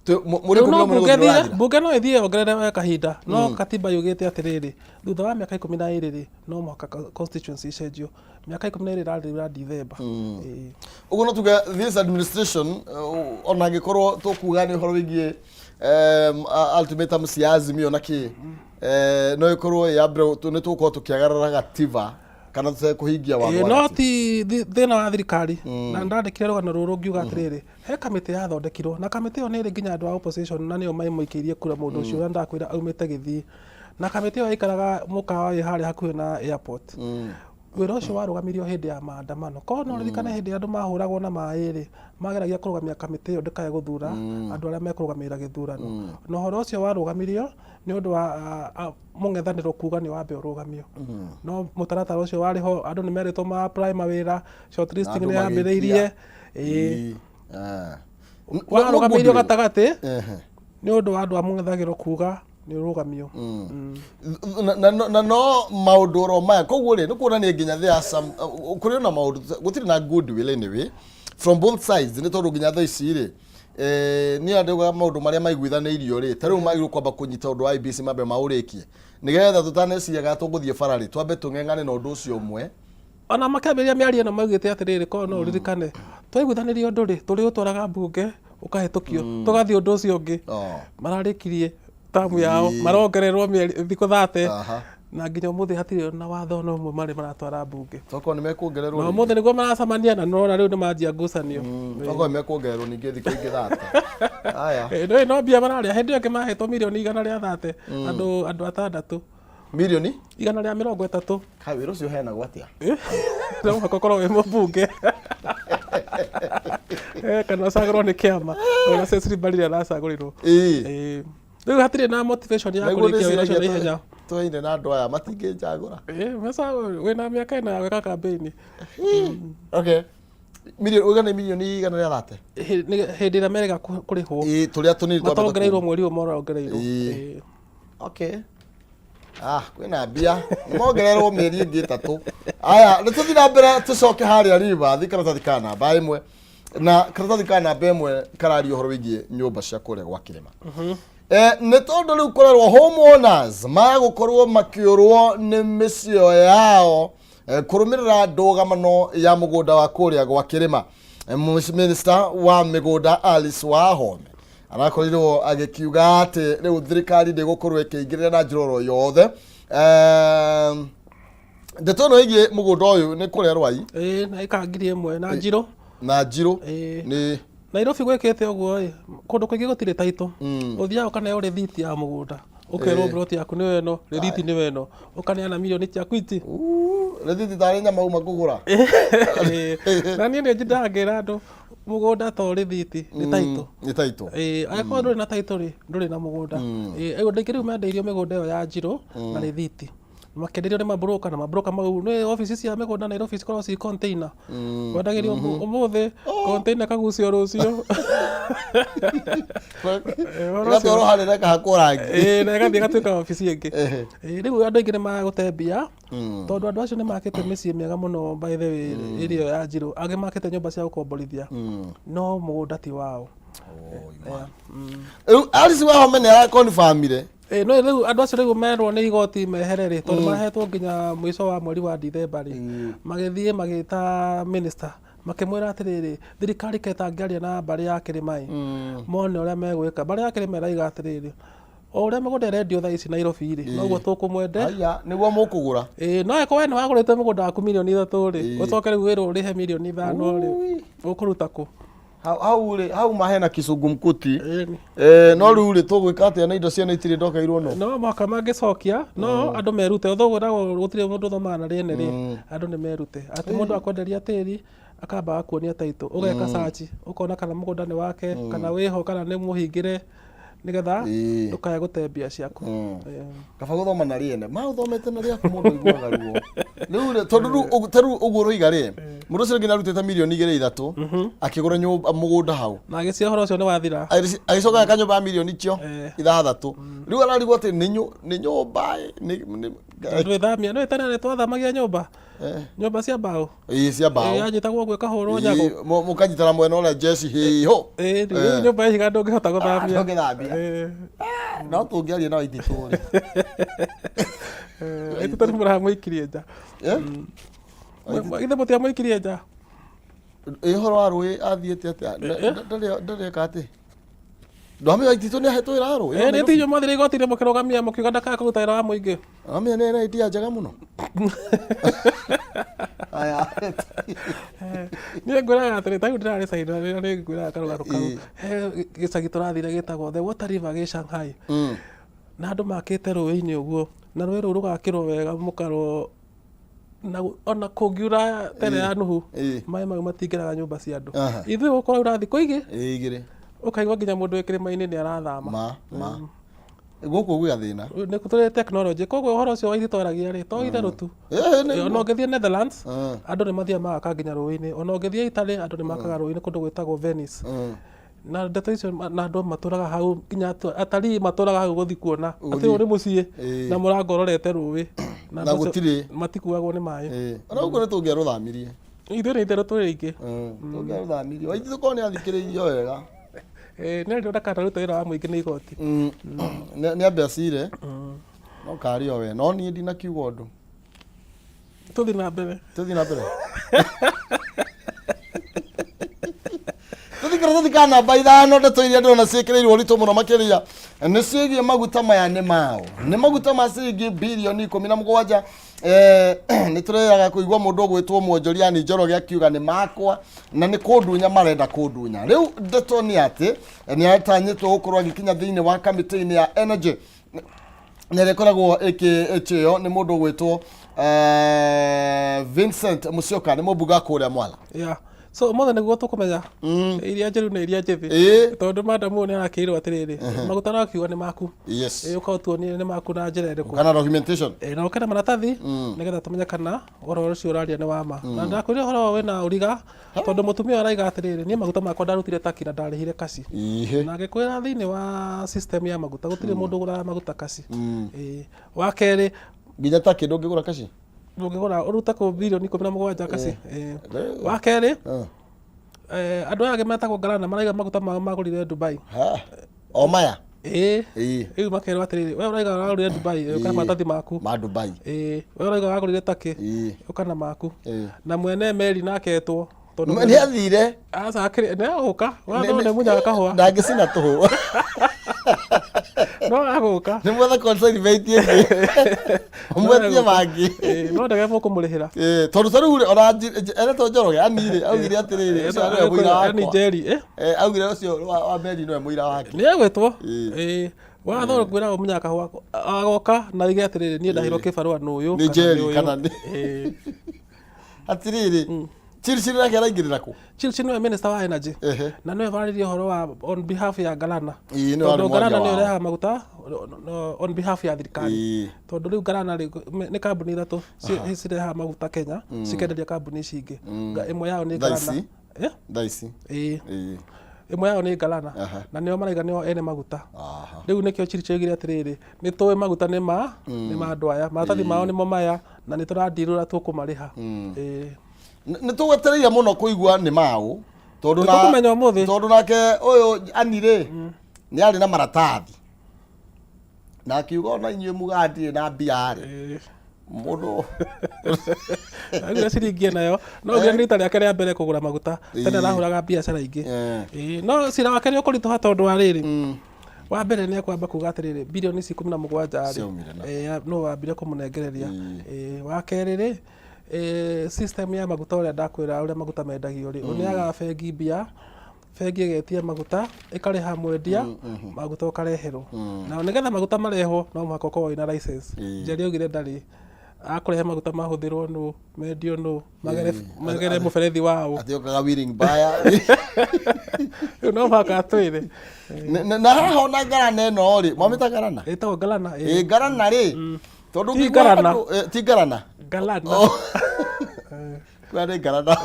Rĩu no 11 mbunge nĩ ĩthire, ũrathira. mbunge no ĩthiĩ yongerere kahinda, no katiba yugĩte atĩrĩrĩ, thutha wa mĩaka 12 rĩ, no mũhaka constituency icenjio. Mĩaka 12 ĩrathira Dithemba. Ĩĩ. Ũguo no tuge this administration, ona angĩkorwo tũkuga nĩ ũhoro wĩgiĩ ultimatum cia Azimio na kĩ, no ĩkorwo ya mbere nĩ tũgũkorwo tũkĩagarara gatiba kana tũtekũhingia watho Ĩĩ, wa no gatiba. ti thĩna wa thirikari. Na ndandĩkire rũgano rũrũ ngiuga atĩrĩrĩ, he kamĩtĩ yathondekirwo, na kamĩtĩ ĩyo nĩ ĩrĩ nginya andũ a opposition, na nĩo maimũikĩirie kura mũndũ ũcio ũrĩa ndakwĩra aumĩte Gĩthii. Na kamĩtĩ ĩyo yaikaraga mũkawa wĩ harĩa hakuhĩ na airport. Wĩra ũcio warũgamirio hĩndĩ ya maandamano. Korwo no ũririkane hĩndĩ ĩrĩa andũ mahũragwo na maĩ rĩ, mageragia kũrũgamia kamĩtĩ ĩyo ndĩkae gũthura andũ arĩa mekũrũgamĩrĩra gĩthurano. Na ũhoro ũcio warũgamirio nĩ ũndũ wa mũng'ethanĩro kuga nĩ wambe ũrũgamio. No mũtaratara ũcio warĩ ho, andũ nĩ merĩtwo ma apply mawĩra, shortlisting Andũ nĩ yambĩrĩirie. magĩikia. Ĩĩ. Ĩĩ. Ah. Warũgamĩirio No good gatagatĩ Ehe. nĩ ũndũ wa andũ a mũng'ethagĩro kuga nĩ ũrũgamio. Na no maũndũ oro maya, koguo rĩ, nĩ kuonania nginya there are some, kũrĩ ona maũndũ gũtirĩ na goodwill anyway from both sides, nĩ tondũ nginya thaa ici rĩ, niĩ andauga maũndũ marĩa maiguithanĩirio rĩ, ta rĩu magĩrĩirwo kwamba kũnyita ũndũ wa IEBC, mambe maũrĩkie nĩgetha tũtaneciria tũgũthiĩ bara rĩ, twambe tũng'eng'ane na ũndũ ũcio ũmwe. Ona makĩambĩrĩria mĩario ĩno maugĩte atĩrĩrĩ, korwo no ũririkane twaiguithanĩrio ũndũ rĩ, tũrĩ ũtwaraga mbunge ũkahĩtũkio, tũgathiĩ ũndũ ũcio ũngĩ. Mararĩkirie tamu yao, marongererwo mĩeri thikũ 30, na nginya ũmũthĩ hatirĩ na watho ona ũmwe marĩ maratwara mbunge. Tokorwo nĩ mekuongererwo Na rĩngĩ. Ũmũthĩ nĩguo maracemania, na nĩũrona rĩu nĩ manjia ngucanio. Tokorwo nĩ mekuongererwo ningĩ thikũ ingĩ 30. Aya. Ĩ, no mbia mararĩa. Hĩndĩ ĩyo ĩngĩ mahetwo mirioni 130, andũ atandatũ. Mirioni 130. Kai, wĩra ũcio ũheanagwo atĩa? No mũhaka ũkorwo wĩ mũmbunge kana ũcagũrwo nĩ kĩama, ũrĩa Cecily Mbarire aracagũrirwo. Ĩĩ. Rĩu hatirĩ na motivation ya Naguo kũrĩkia wĩra ũcio na ndĩciragia ihenya. Tũheine na andũ aya matingĩnjagũra. Ĩĩ, wĩna mĩaka 4 ya gwĩka campaign. Okay, milioni uga nĩ milioni 130. Hĩndĩ ĩrĩa merĩga kũrĩhwo. Ĩĩ, tũrĩa tũnini twambĩte Matongereirwo mweri ũyũ marongereirwo. Ĩĩ. Okay. Ah, kwĩna mbia mongererwo mĩeri ĩngĩ 3. Aya, nĩ tũthiĩ na mbere, tũcoke harĩa Rivathi, karatathi ka namba 1, na karatathi ka namba 1 kararia ũhoro wĩgiĩ nyũmba cia kũrĩa gwa kĩrĩma. Nĩ tondũ rĩu kũrerwo homeowners magũkorwo makĩũrwo nĩ mĩciĩ yao, kũrũmĩrĩra ndũgamano ya mũgũnda wa kũrĩa gwa kĩrĩma. Minister wa mĩgũnda Alice Wahome arakorirwo agĩkiuga atĩ rĩu thirikari ndĩgũkorwo ĩkĩingĩrĩra na njĩra oro yothe. Ndeto ĩno ĩgiĩ mũgũnda ũyũ nĩ kũrĩa Rwai. Ĩĩ, na ĩka 1000 na njirũ. Na njirũ. Ĩĩ. Nĩ Nairobi gwĩkĩte ũguo ĩ, kũndũ kũingĩ gũtirĩ taitũ. Ũthiaga ũkaneo rĩthiti ya mũgũnda, ũkerwo plot yaku nĩyo ĩno, rĩthiti nĩyo ĩno, ũkaneana mirioni ciaku ici. Rĩthiti tarĩ nyama uma kũgũra. Ĩĩ. Na niĩ nĩ njindaga ngĩra andũ, mũgũnda to rĩthiti, nĩ taitũ. Nĩ taitũ. Ĩĩ, angĩkorwo ndũrĩ na taitũ rĩ, ndũrĩ na mũgũnda. Ĩĩ, andũ aingĩ rĩu mendeirio mĩgũnda ĩyo ya njirũ na rĩthiti. Makĩenderio nĩ mabroka, na mabroka mau nĩ obici cia mĩgũnda Nairobi cikoragwo ci container. Wendagĩrio ũmũthĩ container ĩkagucio rũciũ. Ũhoro ũcio- Ĩgatwarwo harĩa na ĩkahakwo rangi. Ĩĩ, na ĩgathiĩ ĩgatuĩka obici ĩngĩ. Ehe. Ĩĩ, rĩu andũ aingĩ nĩ magũte mbia, tondũ andũ acio nĩ makĩte mĩciĩ mĩega mũno, by the way, ĩrĩa ĩyo ya njirũ, angĩ makĩte nyũmba cia gũkomborithia, no mũgũnda ti wao. Rĩu Alice Wahome nĩ arakonfamire. Ĩĩ, no rĩu andũ acio rĩu merwo nĩ igoti mehere rĩ, tondũ mahetwo nginya mũico wa mweri wa Dithemba rĩ, magĩthiĩ magĩta minister, makĩmwĩra atĩrĩrĩ, thirikari ketangĩaria na mbarĩ ya kĩrĩma ĩ, mone ũrĩa megwĩka. Mbarĩ ya kĩrĩma ĩraiga atĩrĩrĩ, o ũrĩa mĩgũnda ĩrendio thaa ici Nairobi rĩ, noguo tũkũmwende. Haya, nĩguo mũkũgũra. Ĩĩ, no angĩkorwo we nĩ wagũrĩte mũgũnda waku mirioni 3 rĩ, ũcoke rĩu wĩrwo ũrĩhe mirioni 5 rĩ, ũkũruta kũ? Hau rĩ, hau mahena kizungumkuti. Ĩĩ. No rĩu rĩ, tũgwĩka atĩa na indo ciana itirĩ ndokeirwo no? No mũhaka mangĩcokia, no andũ merute, ũthũ gwĩragwo gũtirĩ mũndũ ũthomaga na rĩene rĩ, andũ nĩ merute atĩ mũndũ akwenderia tĩri akamba agakuonia taitũ, ũgeka search, ũkona kana mũgũnda nĩ wake, kana wĩho, kana nĩ mũhingĩre. Nĩgetha Ĩĩ. ndũkae gũte mbia ciaku. Kaba gũthoma na rĩene ma ũthomete na rĩaku mũndũ aiguaga ruo rĩu rĩ, tondũ rĩu ta rĩu ũguo ũroiga rĩ, mũndũ ũcio rĩngĩ nĩarutĩte mirioni igĩrĩ ithatũ akĩgũra nyũmba mũgũnda hau. Na agĩcia ũhoro ũcio nĩ wathira. Agĩcoka agaka nyũmba ya mirioni icio 6. Rĩu ararigwo atĩ nĩ nyũmba ĩ, Tondũ ĩthamia nĩ tene nĩ twathamagia nyũmba. Nyũmba cia mbaũ. Ĩĩ, cia mbaũ. Ĩĩ, yanyitagwo ũguo ĩkahũrwo nyago. Ĩĩ, mũkanyitana mwena ũrĩa jeshi hĩho. Ĩĩ, rĩu nyũmba ya ihiga ndũngĩhota gũthamia. Ndũngĩthambia. No tũngĩaria na Waititũ rĩ. Waititũ nĩ mũramũikirie nja. Eh? Githĩ mũtiamũikirie nja? Ĩ, ũhoro wa rũĩ athiĩte atĩa? Ndarĩ eka atĩ ndwamenya Waititũ nĩ ahetwo wĩra wa rũĩ. Nĩ tinyo mwathire igoti-inĩ mũkĩrũgamia mũkiuga ndakae kũruta wĩra wa mũingĩ. Amenya nĩ ena idea njega mũno. Aya. Niĩ ngwĩraga atĩrĩ, ta rĩu ndĩrarĩ China rĩrĩa nĩ ngwĩraga karũgano kau. He gĩcagi tũrathire gĩtagwo The Water River gĩ Shanghai. Na andũ makĩte rũĩ-inĩ ũguo, na rũĩ rũu rũgakĩrwo wega mũkaro na ona kũngiura tere ya Nuhu, maĩ mau matingĩraga nyũmba cia andũ. Ithuĩ gũkũ kũraura thikũ igĩ, Igĩrĩ. Ũkaigua nginya mũndũ wĩ kĩrĩma-inĩ nĩ arathama. Ma, ma. Gũkũ gwĩ gathĩna. Nĩ tũrĩ technology, koguo ũhoro ũcio wa ithuĩ twaragia rĩ, to itherũ tu. Ona ũngĩthiĩ Netherlands, andũ nĩ mathiaga magaka nginya rũĩ-inĩ. Ona ũngĩthiĩ Italy, andũ nĩ makaga rũĩ-inĩ kũndũ gwĩtagwo Venice. Na ndeto icio na andũ matũraga hau nginya atarii matũraga hau gũthiĩ kuona atĩ ũyũ nĩ mũciĩ na mũrango ũrorete rũĩ. Na andũ acio gũtirĩ. Matikuagwo nĩ maĩ. Ona gũkũ nĩ tũngĩarũthamirie. Ithuĩ nĩ itherũ twĩ aingĩ. Tũngĩarũthamirie. Waititũ korwo nĩ athikĩrĩirio wega. Nĩ arirwo ndakanarute wĩra wa mũingĩ nĩ igoti. Nĩ ambe acire. No karĩ o we. No niĩ ndinakiuga ũndũ. Tũthiĩ na mbere. Tũthiĩ na mbere. Tũthiĩ karatathi ka namba 5, ndeto iria ndĩrona ciĩkĩrĩirwo ũritũ mũno makĩria nĩ ciĩgiĩ maguta maya nĩ mao. Nĩ maguta ma ciringi birioni 17. Nĩ tũreaga kũigua mũndũ ũgwĩtwo Mwonjoria ni Njoroge akiuga nĩ makwa na nĩ kũndunya marenda kũndunya. Rĩu ndeto nĩ atĩ nĩ atanyĩtwo gũkorwo agĩkinya thĩinĩ wa kamĩtĩ-inĩ ya energy na ĩrĩa ĩkoragwo ĩkĩtĩo nĩ mũndũ ũgwĩtwo Vincent Musyoka, nĩ mũmbunge wa kũrĩa Mwala. Yeah. So ũmũthĩ nĩguo tũkũmenya iria njĩru na iria njĩthĩ. Tondũ madam ũyũ nĩ arakĩirwo atĩrĩrĩ, maguta arakiuga nĩ maku. Ũka ũtuonie nĩ maku na njĩra ĩrĩkũ. Kana documentation. Na ũke na maratathi nĩgetha tũmenye kana ũhoro ũcio ũraria nĩ wa ma. Na ndakwĩrire ũhoro ũyũ wĩna ũriga tondũ mũtumia ũyũ araiga atĩrĩrĩ, niĩ maguta makwa ndarutire Turkey na ndarĩhire kaci. Na ngĩkwĩra thĩinĩ wa system ya maguta gũtirĩ mũndũ ũgũraga maguta kaci. Wa kerĩ, nginya Turkey ndũngĩgũra kaci? Ndũngĩgũra ũrute kũ birioni 17 kaci. Wa kerĩ, andũ aya angĩ metagwo Ngarana maraiga maguta mao magũrire Dubai. Ha. O maya? Ĩĩ. Rĩu makerwo atĩrĩrĩ, we ũraiga ũragũrire Dubai, ũka na maratathi maku. Ma Dubai. Ĩĩ. We ũraiga ũragũrire Turkey, ũka na maku. Na mwene meri nake etwo. Tondũ Nĩ athire. Aca, akĩrĩ, nĩ agũka. Watho nĩ munyaga kahũa. Ndangĩcina tũhũ. No agũka. Nĩ mwethe consignment ĩngĩ. Mũmwetie mangĩ. Ĩĩ, no ndege mũkũmũrĩhĩra. Ĩĩ, tondũ ta rĩu rĩ, ona eretwo Njoroge, Ani rĩ, augire atĩrĩrĩ, ũcio nĩwe mũira wakwa. Ani Njeri, eh? Augire ũcio wa meri nĩwe mũira wake. Nĩ egwĩtwo. Ĩĩ. Watho ngwĩra ũmunyaga kahũa agoka na oige atĩrĩrĩ, niĩ ndahirwo kĩbarũa nĩ ũyũ. Nĩ Njeri kana nĩ Ĩĩ. Atĩrĩrĩ, Chirchir nake araingĩrĩra kũ? Chirchir nĩwe minister wa energy. Na nĩwe warĩrie ũhoro wa on behalf ya Galana. Ĩĩ, nĩwe warĩ Tondũ Galana mwaria nĩyo wao. ĩrehaga maguta on behalf ya thirikari. Tondũ rĩu Galana rĩ, nĩ kambuni ithatũ cirehaga maguta Kenya, cikenderia kambuni ici ingĩ. Ĩmwe yao nĩ Thaa Galana. ici? Eh? Thaa ici? Ĩĩ. Ĩĩ. Ĩmwe yao nĩ Galana. Na nĩo maraiga nĩo ene maguta. Rĩu nĩkĩo Chirchir oigire atĩrĩrĩ, nĩ tũĩ maguta nĩ ma andũ aya, maratathi mao nĩmo maya, na nĩ tũrandirũra tũkũmarĩha. Ĩĩ. Nĩ tũgwetereire mũno kũigua nĩ maũ, tondũ na Nĩtũkũmenya ũmũthĩ. Tondũ nake ũyũ Ani rĩ, nĩ arĩ na maratathi. Na akiuga ona inyuĩ mugaga ndirĩ na mbia rĩ. Mũndũ Augire ciringi nayo no augire nĩ rita rĩake rĩa mbere kũgũra maguta. Tene arahũraga biacara ingĩ. Ĩĩ, no cira wake nĩ ũkũritũha tondũ wa rĩrĩ. Wa mbere nĩ ekwamba kuga atĩrĩrĩ, birioni ici 17 rĩ, Ciaumire na. Nũ wambire kũmũnengereria. Wa kerĩ rĩ, system ya maguta ũrĩa ndakwĩra ũrĩa maguta mendagio rĩ, ũneaga bengi mbia, bengi ĩgetia maguta, ĩkarĩha mwendia, maguta ũkareherwo. Na nĩgetha maguta marehwo no mũhaka ũkorwo wĩna license. Njeri augire ndarĩ. Akũrehe maguta mahũthĩrwo nũ, mendio nũ, magere magere mũberethi waũ. Atĩ okaga willing buyer. Rĩu no mũhaka atwĩre. Na haha ona ngarana ĩno rĩ, mwamĩta ngarana? Ĩtagwo ngalana. Ĩ ngarana rĩ, tondũ Ti ngĩigua ngarana. Ti ngarana. Ngalana. Oh. Kũrĩa nĩ ngarana.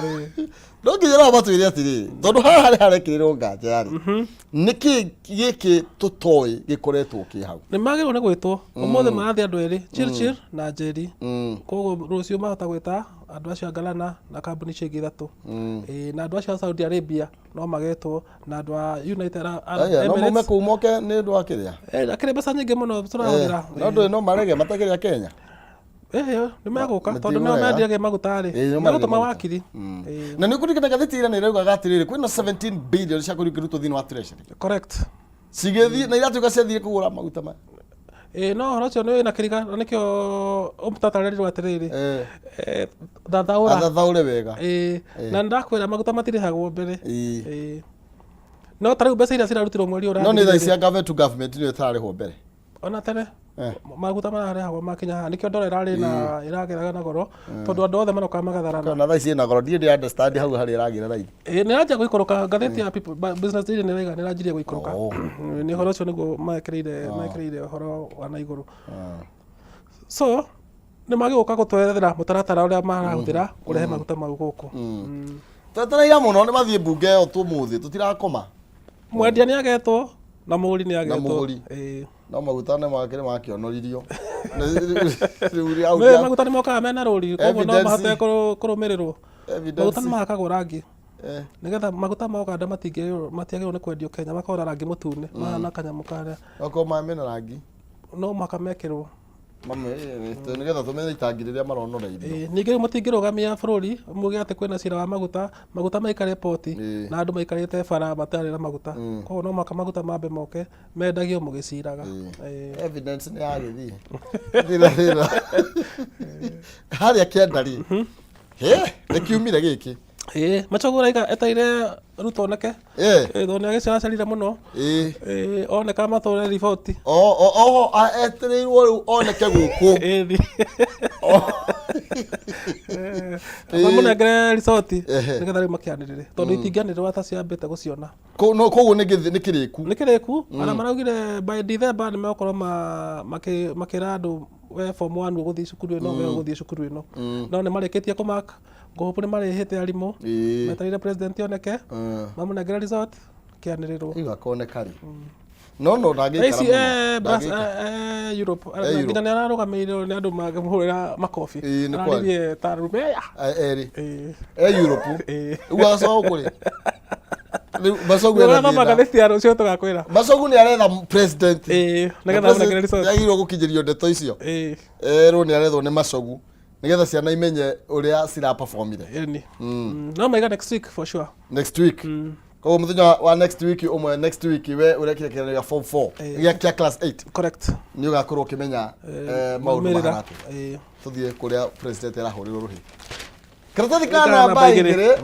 No nginya nao matwĩre atĩrĩrĩ, tondũ haha harĩ harekĩrĩrwo nganja rĩ, nĩkĩ gĩkĩ tũtoĩ gĩkoretwo kĩ hau? Nĩ magĩrĩirwo nĩ gwĩtwo ũmũthĩ, marathiĩ andũ erĩ, Chirchir na Njeri. Koguo rũciũ mahota gwĩta andũ acio a Ngalana na kambuni icio ingĩ ithatũ. Ĩĩ, na andũ acio a Saudi Arabia no magetwo, na andũ a United Arab Aya, no mume Emirates. kũu moke nĩ ũndũ wa kĩrĩa? Eh, akĩrĩ mbeca nyingĩ mũno tũrahũthĩra. No ndũĩ no marege matakĩrĩa Kenya. Nĩ megũka tondũ nĩo Matigũrega. mendiaga maguta rĩ. Ĩĩ, nĩo megũtũma mendagia maguta. Wakiri. Ĩĩ, Na nĩ ũkũririkana ngathĩti ira nĩ ĩraugaga atĩrĩrĩ, kwĩna 17 billion cia kũrutwo thĩinĩ wa treasury. Correct. Cigĩthiĩ na iratuĩka ciathire kũgũra maguta maya. Ĩĩ, no ũhoro ũcio nĩ wĩna kĩriga na nĩkĩo ũmũtatarĩrirwo atĩrĩrĩ, thathaũra. Athathaũre wega. Ĩĩ, na nĩndakwĩra maguta matirĩhagwo mbere. Ĩĩ. Ĩĩ. No ta rĩu mbeca iria cirarutirwo mweri ũyũ No nĩ thaa ũrathirire ici cia government to government nĩyo ĩtararĩhwo mbere. Ona tene maguta mararĩhagwo makinya haha, nĩkĩo ndora ĩrarĩ na ĩragĩraga na goro, tondũ andũ othe marokaga magatharana. Na thaa ici ĩna goro, ndirĩ ndĩ understand hau harĩa ĩragĩra raithi. Ĩĩ, nĩ ĩranjia gũikũrũka. Ngathĩti ya People, Business Daily nĩ ĩraiga nĩ ĩranjirie gũikũrũka. Nĩ ũhoro ũcio nĩguo mekĩrĩire ũhoro wa na igũrũ. So nĩ magĩũka gũtwethera mũtaratara ũrĩa marahũthĩra kũrehe maguta mau gũkũ. Twetereire mũno nĩ mathiĩ mbunge ĩyo tũmũthĩ tũtirakoma. Mwendia nĩ agetwo na mũgũri nĩ agetwo. Mũgũri. Ĩĩ. No maguta nĩ makĩrĩ makĩonoririo. Rĩu rĩ hau Nĩ maguta nĩ mokaga mena rũri, koguo no Evidence. mahote kũrũmĩrĩrwo. Evidence. Maguta nĩ mahakagwo rangi nĩgetha maguta ma Uganda matiagĩrĩirwo nĩ kwendio Kenya, makoragwo na rangi mũtune mahana kanyamũ karĩa. Okorwo maya mena rangi. No mũhaka mekĩrwo. Mamwe nĩgetha tũmenye itangi rĩrĩa maronoreirio. Ĩĩ, ningĩ rĩu mũtingĩrũgamia bũrũri muge atĩ kwĩna cira wa maguta, maguta maikare poti na andũ maikarĩte bara matarĩ na maguta. Koguo no mũhaka maguta mambe moke mendagio mũgĩciraga. Ĩĩ. Evidence nĩ yagĩthiĩ thĩna thĩna harĩa kĩanda rĩ, he nĩ kiumire gĩkĩ. Ĩĩ, Machogu raiga eteire Ruto oneke. Ĩĩ, tondũ nĩ agĩceracerire mũno. Ĩĩ, oneka matũre riboti. Oho etereirwo rĩu oneke gũkũ. Ĩĩ. Mamũnengere riboti nĩgetha rĩu makĩanĩrĩre, tondũ itingĩanĩrĩrwo ataciambĩte gũciona. Koguo nĩ kĩrĩku. Nĩ kĩrĩku. Ona maraugire by December nĩ megũkorwo makĩra andũ, we form 1 ũgũthiĩ cukuru ĩno, we ũgũthiĩ cukuru ĩno. No nĩ marĩkĩtie kũmark, ngũhũpũ nĩ marĩhĩte arimũ. Metereire president oneke, mamũnengere result, kĩanĩrĩrwo. Rĩu akoneka rĩ? No ndangĩikara Ici mũno. Ndangĩikara. Europe. Europe. Nginya nĩ ararũgamĩrĩirwo nĩ andũ mangĩmũhũrĩra makobi. Ĩĩ, nĩ kwari. Araririe ta rumeya. Erĩ. Ĩĩ. E Europe. Ĩĩ. Rĩu agacoka gũkũ rĩ? Rĩu Machogu ena Ũrathoma thĩna. ngathĩti ya rũciũ tũgakwĩra. Machogu nĩ aretha president. Ĩĩ, Na nĩgetha president amũnengere result. nĩagĩrĩirwo gũkinyĩrio ndeto icio. Ĩĩ. Erwo nĩ arethwo nĩ Machogu nĩgetha ciana imenye ũrĩa ciraperformire. Ĩni. No maiga next week for sure. Next week. Koguo mũthenya wa next week ũmwe, next week we ũrekire kĩgeranio gĩa form 4 gĩa class 8 Correct. nĩ ũgakorwo ũkĩmenya maũndũ Maumĩrĩra. mahana atĩa. Tũthiĩ kũrĩa president arahũrĩrwo rũhĩ. Karatathi ka Ka namba namba igĩrĩ.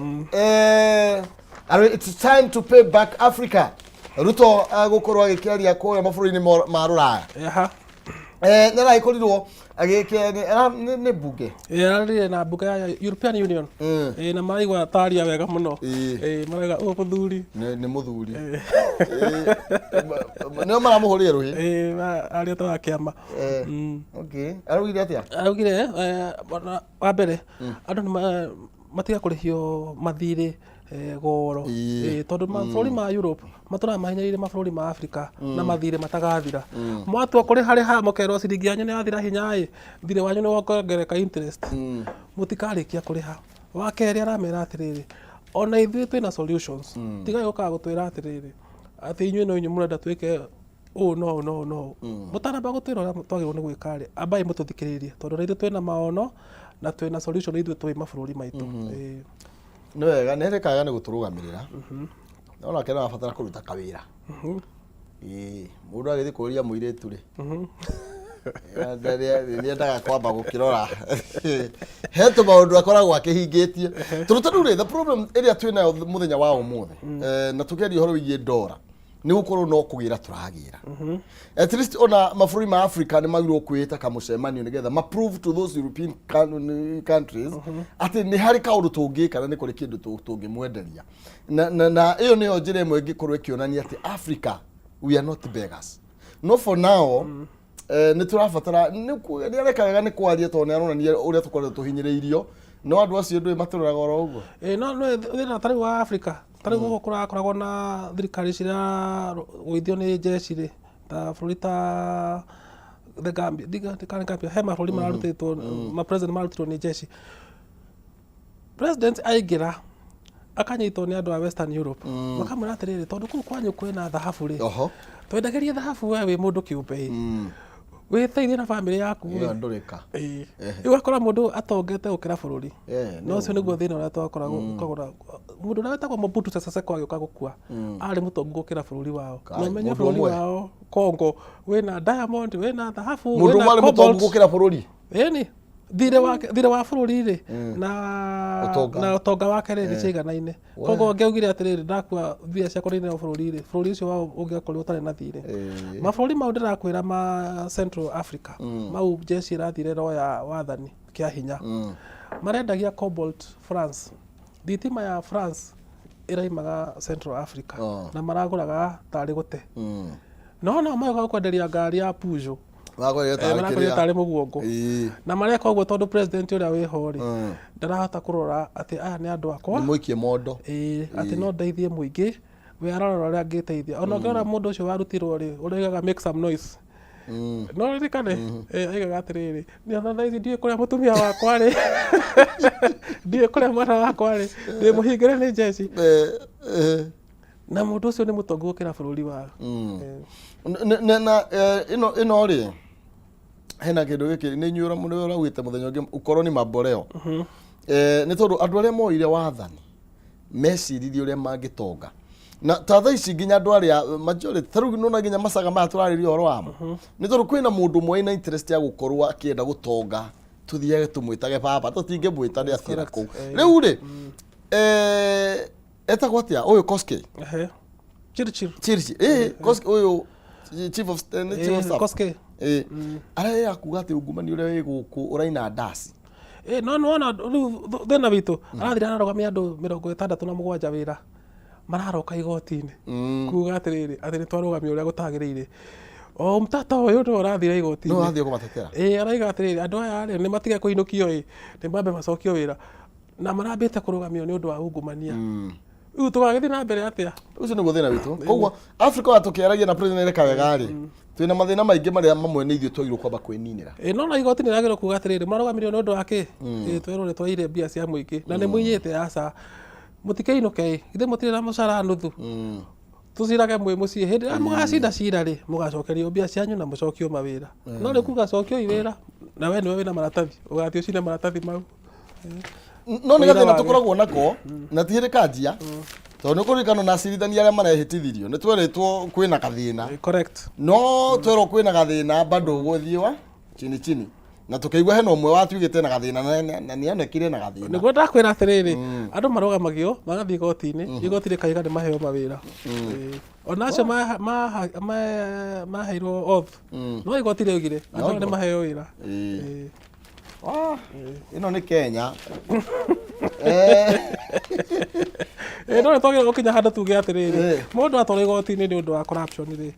igĩrĩ. It's time to pay back Africa. Ruto gũkorwo agĩkĩaria kũrĩa mabũrũri-inĩ ma rũraya. Aha. Nĩ aragĩkorirwo agĩkĩa nĩ mbunge. Ĩrarire na mbunge ya European Union. Ĩĩ, na maraigua taria wega mũno. Ĩĩ. Ĩĩ, marauga ũyũ mũthuri. Nĩ mũthuri. Nĩo maramũhũrire rũhĩ. Ĩĩ, aria ta wa kĩama. Okay. Araugire atĩa? Araugire wa mbere andũ nĩ matiga kũrĩhio mathirĩ goro. Ĩĩ. Ĩĩ, tondũ mabũrũri ma Europe matũraga mahinyĩrĩirie mabũrũri ma Africa na mathirĩ matagathira. Mwatua kũrĩha rĩha mũkerwo ciringi yanyu nĩ yathira hinya ĩ, thirĩ wanyu nĩ wongerereka interest. Mũtikarĩkia kũrĩha. Wa kerĩ aramera atĩrĩrĩ, ona ithuĩ twĩna solutions. Tigai gũkaga gũtwĩra atĩrĩrĩ, atĩ inyuĩ no inyuĩ mũrenda twĩke ũũ no ũũ no ũũ no ũũ. Mũtanamba gũtwĩra ũrĩa twagĩrĩirwo nĩ gwĩka rĩ, ambai mũtũthikĩrĩrie, tondũ ona ithuĩ twĩna maono na twĩna solution ithuĩ twĩ mabũrũri maitũ. Ĩĩ. Nĩ wega nĩ rekaga nĩ gũtũrũgamĩrĩra. No nake no arabatara kũruta kawĩra. Ĩĩ, mũndũ agĩthiĩ kũria mũirĩtu rĩ, nĩ endaga kwamba gũkĩrora he tũmaũndũ akoragwo akĩhingĩtie. Tondũ ta rĩu rĩ, the problem ĩrĩa twĩ nayo mũthenya wa ũmũthĩ, na tũkĩaria ũhoro wĩgiĩ ndora, Nĩ gũkorwo no kũgĩra tũragĩra. At least ona mabũrũri ma Africa nĩ magĩrĩirwo kwĩĩta kamũcemanio nĩgetha ma prove to those European countries atĩ nĩ harĩ kaũndũ tũngĩka na nĩ kũrĩ kĩndũ tũngĩmwenderia. Na ĩyo nĩyo njĩra ĩmwe ĩngĩkorwo ĩkĩonania atĩ Africa, we are not beggars. No for now, nĩ tũrabatara nĩ areka wega nĩ kwaria, tondũ nĩ aronania ũrĩa tũkoretwo tũhinyĩrĩirio, no andũ acio ndũĩ matũroraga oro ũguo. Ĩ, no no thĩna tarĩu wa Africa, tarĩu gũkũ kũrakoragwo na thirikari ciragũithio nĩ jeshi rĩ, ta bũrũri ta the Gambia, kana Gambia, he mabũrũri mararutĩtwo, ma president marutirwo nĩ jeshi. President aingĩra akanyitwo nĩ andũ a Western Europe, makamwĩra atĩrĩrĩ, tondũ kũu kwanyu kwĩna thahabu rĩ, twendagĩrie thahabu, we wĩ mũndũ kĩũmbe ĩ, wĩteithie na bamĩrĩ yaku ĩyo rĩ. Ndũrĩka. Ĩĩ. Rĩu ũgakora mũndũ atongete gũkĩra bũrũri. Nĩ Na ũcio nĩguo thĩna ũrĩa twakoragwo ũkagũra mũndũ ũrĩa wetagwo Mobutu Sese Seko agĩũka gũkua arĩ mũtongu gũkĩra bũrũri wao. Kai, Na ũmenye mũndũ bũrũri ũmwe. wao Congo wĩna diamond, wĩna thahabu, Mũndũ wĩna ũmwe arĩ mũtongu cobalt. gũkĩra bũrũri. Ĩni thirĩ wake, thirĩ wa bũrũri rĩ, na Ũtonga. na ũtonga wake rĩ, nĩ ciiganaine. Koguo angĩaugire atĩrĩrĩ, ndakua mbia ciakwa ndĩineo bũrũri rĩ, bũrũri ũcio wao ũngĩakorirwo ũtarĩ na thirĩ. Mabũrũri mau ndĩrakwĩra ma Central Africa, mau jeshi ĩrathire roya wathani kĩa hinya, marendagia cobalt France. Thitima ya France ĩraimaga Central Africa. Na maragũraga tarĩ gũte, no moĩ gũkwenderia ngari ya Peugeot. Magũrire tarĩ marakwenderia kĩrĩa. Tarĩ mũguongo. Na mareka ũguo tondũ president ũrĩa wĩho rĩ, ndarahota kũrora atĩ aya nĩ andũ akwa. Nĩ mũikie mondo. Ĩĩ, atĩ no ndeithie mũingĩ, we ararora ũrĩa angĩteithia. Ona ũngĩrora mũndũ ũcio warutirwo rĩ, ũrĩa oigaga "Make some noise", no ririkane, aigaga atĩrĩrĩ, "Nĩ ona thaa ici ndiũĩ kũrĩa mũtumia wakwa rĩ, ndiũĩ kũrĩa mwana wakwa rĩ, ndĩ mũhingĩre nĩ jeshi." Na mũndũ ũcio nĩ mũtongu gũkĩra bũrũri wao. Na ĩno rĩ, hena kĩndũ gĩkĩ nĩ inyuĩ mũrĩ ũraugĩte mũthenya ũngĩ, ũkorwo nĩ mamboleo. Nĩ tondũ andũ arĩa moire wathani meciririe ũrĩa mangĩtonga, na ta thaa ici nginya andũ arĩa majority, ta rĩu nona nginya macaga maya tũrarĩria ũhoro wamo, nĩ tondũ kwĩna mũndũ ũmwe wĩna interest ya gũkorwo akĩenda gũtonga, tũthiage tũmwĩtage baba, tũtingĩmwĩta nĩ athiĩ na kũu. Rĩu rĩ, etagwo atĩa ũyũ Koskei? Ehe. Chirchir. Chirchi, Koskei ũyũ chief of nĩ chief of staff. Koskei. Arĩa kuga atĩ ungumania ũrĩa wĩ gũkũ ũraina ndasi. Ĩ, no nĩwona rĩu thĩna witũ arathire ararũgamia andũ 67 wĩra, mararoka igoti-inĩ kuga atĩrĩrĩ, atĩ nĩ twarũgamia ũrĩa gũtagĩrĩire. O mtata ũyũ nĩwe ũrathire nĩ igoti-inĩ. Ũrathiĩ kũmatetera. Ĩ, araiga atĩrĩrĩ, andũ aya rĩ, nĩ matige kũinũkio, ĩ nĩ mambe macokio wĩra, na marambĩte kũrũgamio nĩ ũndũ wa ungumania. Rĩu tũgagĩthiĩ na mbere atĩa? Ũcio nĩguo thĩna witũ. Koguo Africa wa tũkĩaragia na president eka wega rĩ, twĩna mathĩna maingĩ marĩa mamwe nĩ ithuĩ twagĩrĩirwo kwamba kwĩninĩra. Ĩ, no na igoti nĩ rĩagĩrĩirwo kuga atĩrĩrĩ, marũgamirio nĩ ũndũ wa kĩ? Ĩ, twerwo nĩ twaire mbia cia mũingĩ na nĩ mũiyĩte. Aca, mũtikĩinũke, ĩ githĩ mũtirĩ na mũcara nuthu? Tũcirage mwĩ mũciĩ. Hĩndĩ ĩrĩa mũgacinda cira rĩ, mũgacokerio mbia cianyu na mũcokio mawĩra. No rĩ, kuga cokioi wĩra na we nĩwe wĩna maratathi, ũgathiĩ ũcine maratathi mau. No nĩ Wĩra gathĩna wage. tũkoragwo nako na ti hĩndĩ kanjia, tondũ nĩ kũririkana na acirithania arĩa marehĩtithirio nĩ twerĩtwo kwĩna gathĩna. Correct. No twerwo kwĩna gathĩna, bado gũthiĩ wa chini chini, na tũkĩigua hena ũmwe watuĩkĩte na gathĩna na nĩonekire na gathĩna. Nĩguo ndakwĩra atĩrĩrĩ, andũ marũgamagio magathiĩ igoti-inĩ, igoti rĩkaiga nĩ maheo mawĩra. Ĩĩ. Ona acio maheirwo oath, no igoti rĩaugire andũ aya nĩ maheo wĩra. Ĩĩ. Ah, ĩno nĩ Kenya. Ĩĩ, no nĩ twagĩrĩirwo gũkinya handũ tuge atĩrĩrĩ, mũndũ atwarwo igoti-inĩ nĩ ũndũ wa corruption rĩ,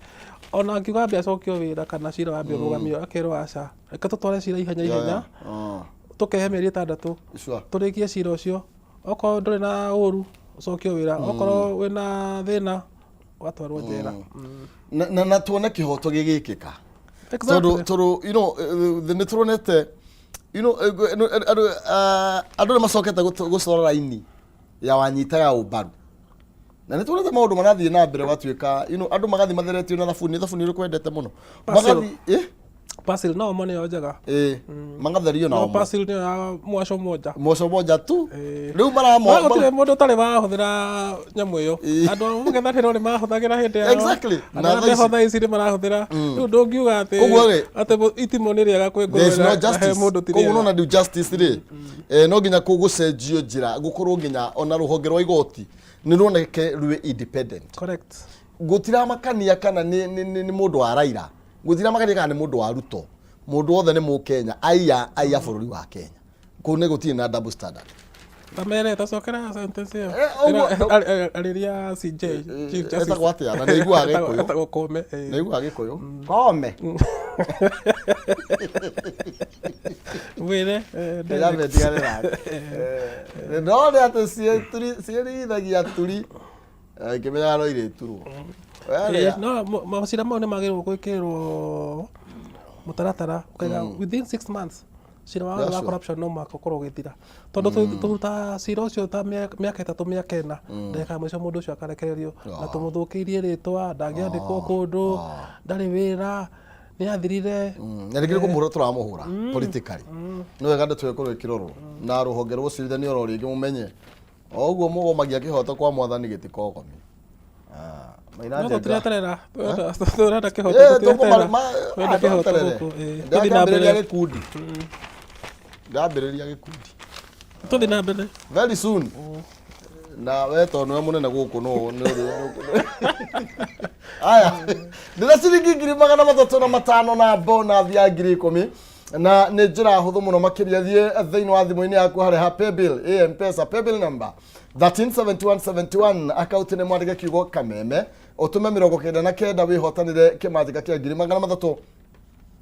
ona angiuga ambe acokio wĩra kana cira wambe ũrũgamio, akerwo aca, reke tũtware cira ihenya ihenya, tũkehe mĩeri 6, tũrĩkie cira ũcio. Okorwo ndũrĩ na ũru, ũcokio wĩra, okorwo wĩna thĩna, ũgatwarwo njera. Na tuone kĩhoto gĩgĩkĩka, tondũ tondũ nĩ turonete andũ nĩ macokete gũcora raini ya wanyitaga ũmbaru, na nĩ tuonete maũndũ marathiĩ na mbere, gwatuĩka andũ magathiĩ matheretio na thabuni. Thabuni ũrĩkũ wendete mũno? Persil. Magathiĩ Persil no mo nĩyo njega. Magatherio na No omo. Persil nĩyo ya mwaco moja. Moco moja tu. Rĩu No maramo gũtirĩ mũndũ ũtarĩ wahũthĩra nyamũ ĩyo. Andũ a mũng'ethanĩro nĩ mahũthagĩra hĩndĩ yao. Na Andũ arĩa thaa ici- meho thaa ici nĩ marahũthĩra. Rĩu ndũngiuga atĩ Koguo rĩ, atĩ itimũ nĩ rĩega kwĩ there is ngũrwe no na he justice. mũndũ ti Koguo rĩega. nona due justice rĩ, no nginya gũcenjio njĩra, gũkorwo nginya ona rũhonge rwa igoti nĩ ruoneke rwĩ independent. Correct. Gũtiramakania kana nĩ mũndũ wa Raila, gũtiramakania kana nĩ mũndũ wa Ruto, mũndũ wothe nĩ Mũkenya, aiya aiya bũrũri wa Kenya. Kũu nĩ gũtirĩ na double standard. Tamere tacokera sentence ĩyo. Ũguo- Arĩria CJ, Chief Justice. Etagwo atĩa? Na nĩaiguaga Gĩkũyũ. Etagwo Kome. Nĩaiguaga Gĩkũyũ. Kome. Mwĩre Nyambe direct. ndigane nake. No nĩ atĩ ciĩrigithagia turi ikĩmenyaga no irĩturwo. No macira mau nĩ magĩrĩirwo gwĩkĩrwo mũtaratara ũkaiga within 6 months cira wa Yeah, wa sure. corruption no mũhaka ũkorwo ũgĩthira, tondũ tũrutaga cira ũcio ta mĩaka 3, mĩaka 4, ndagĩka ya mũico mũndũ ũcio akarekererio na tũmũthũkĩirie rĩtwa, ndangĩandĩkwo kũndũ, ndarĩ wĩra, nĩ athirire. Na rĩngĩ nĩ kũmũhũra tũramũhũra politically. Nĩ wega ndeto ĩkorwo ĩkĩrorwo na rũhonge rwa ũcirithania oro rĩngĩ, mũmenye o ũguo mũgomagia kĩhoto kwa mwathani gĩtikogomio. Maina No Njenga. tũtireterera, tũrenda kĩhoto, tũtireterera. Tũrenda kĩhoto gũkũ, tũthiĩ na Ndambĩrĩria mbere. gĩkundi, ndambĩrĩria gĩkundi. Tũthiĩ na mbere. Very soon. Na we tondũ nĩwe mũnene gũkũ, no nĩ ũrĩ aya ndĩna ciringi 305,000 na bonus ya 10,000, na nĩ njĩra hũthũ mũno makĩria. Thiĩ thĩinĩ wa thimũ-inĩ yaku harĩa ha paybill, ĩ M-Pesa paybill number 137171, akaunti nĩ mwandĩke kiugo Kameme, ũtũme 99, wĩhotanĩre kĩmanjĩka kĩa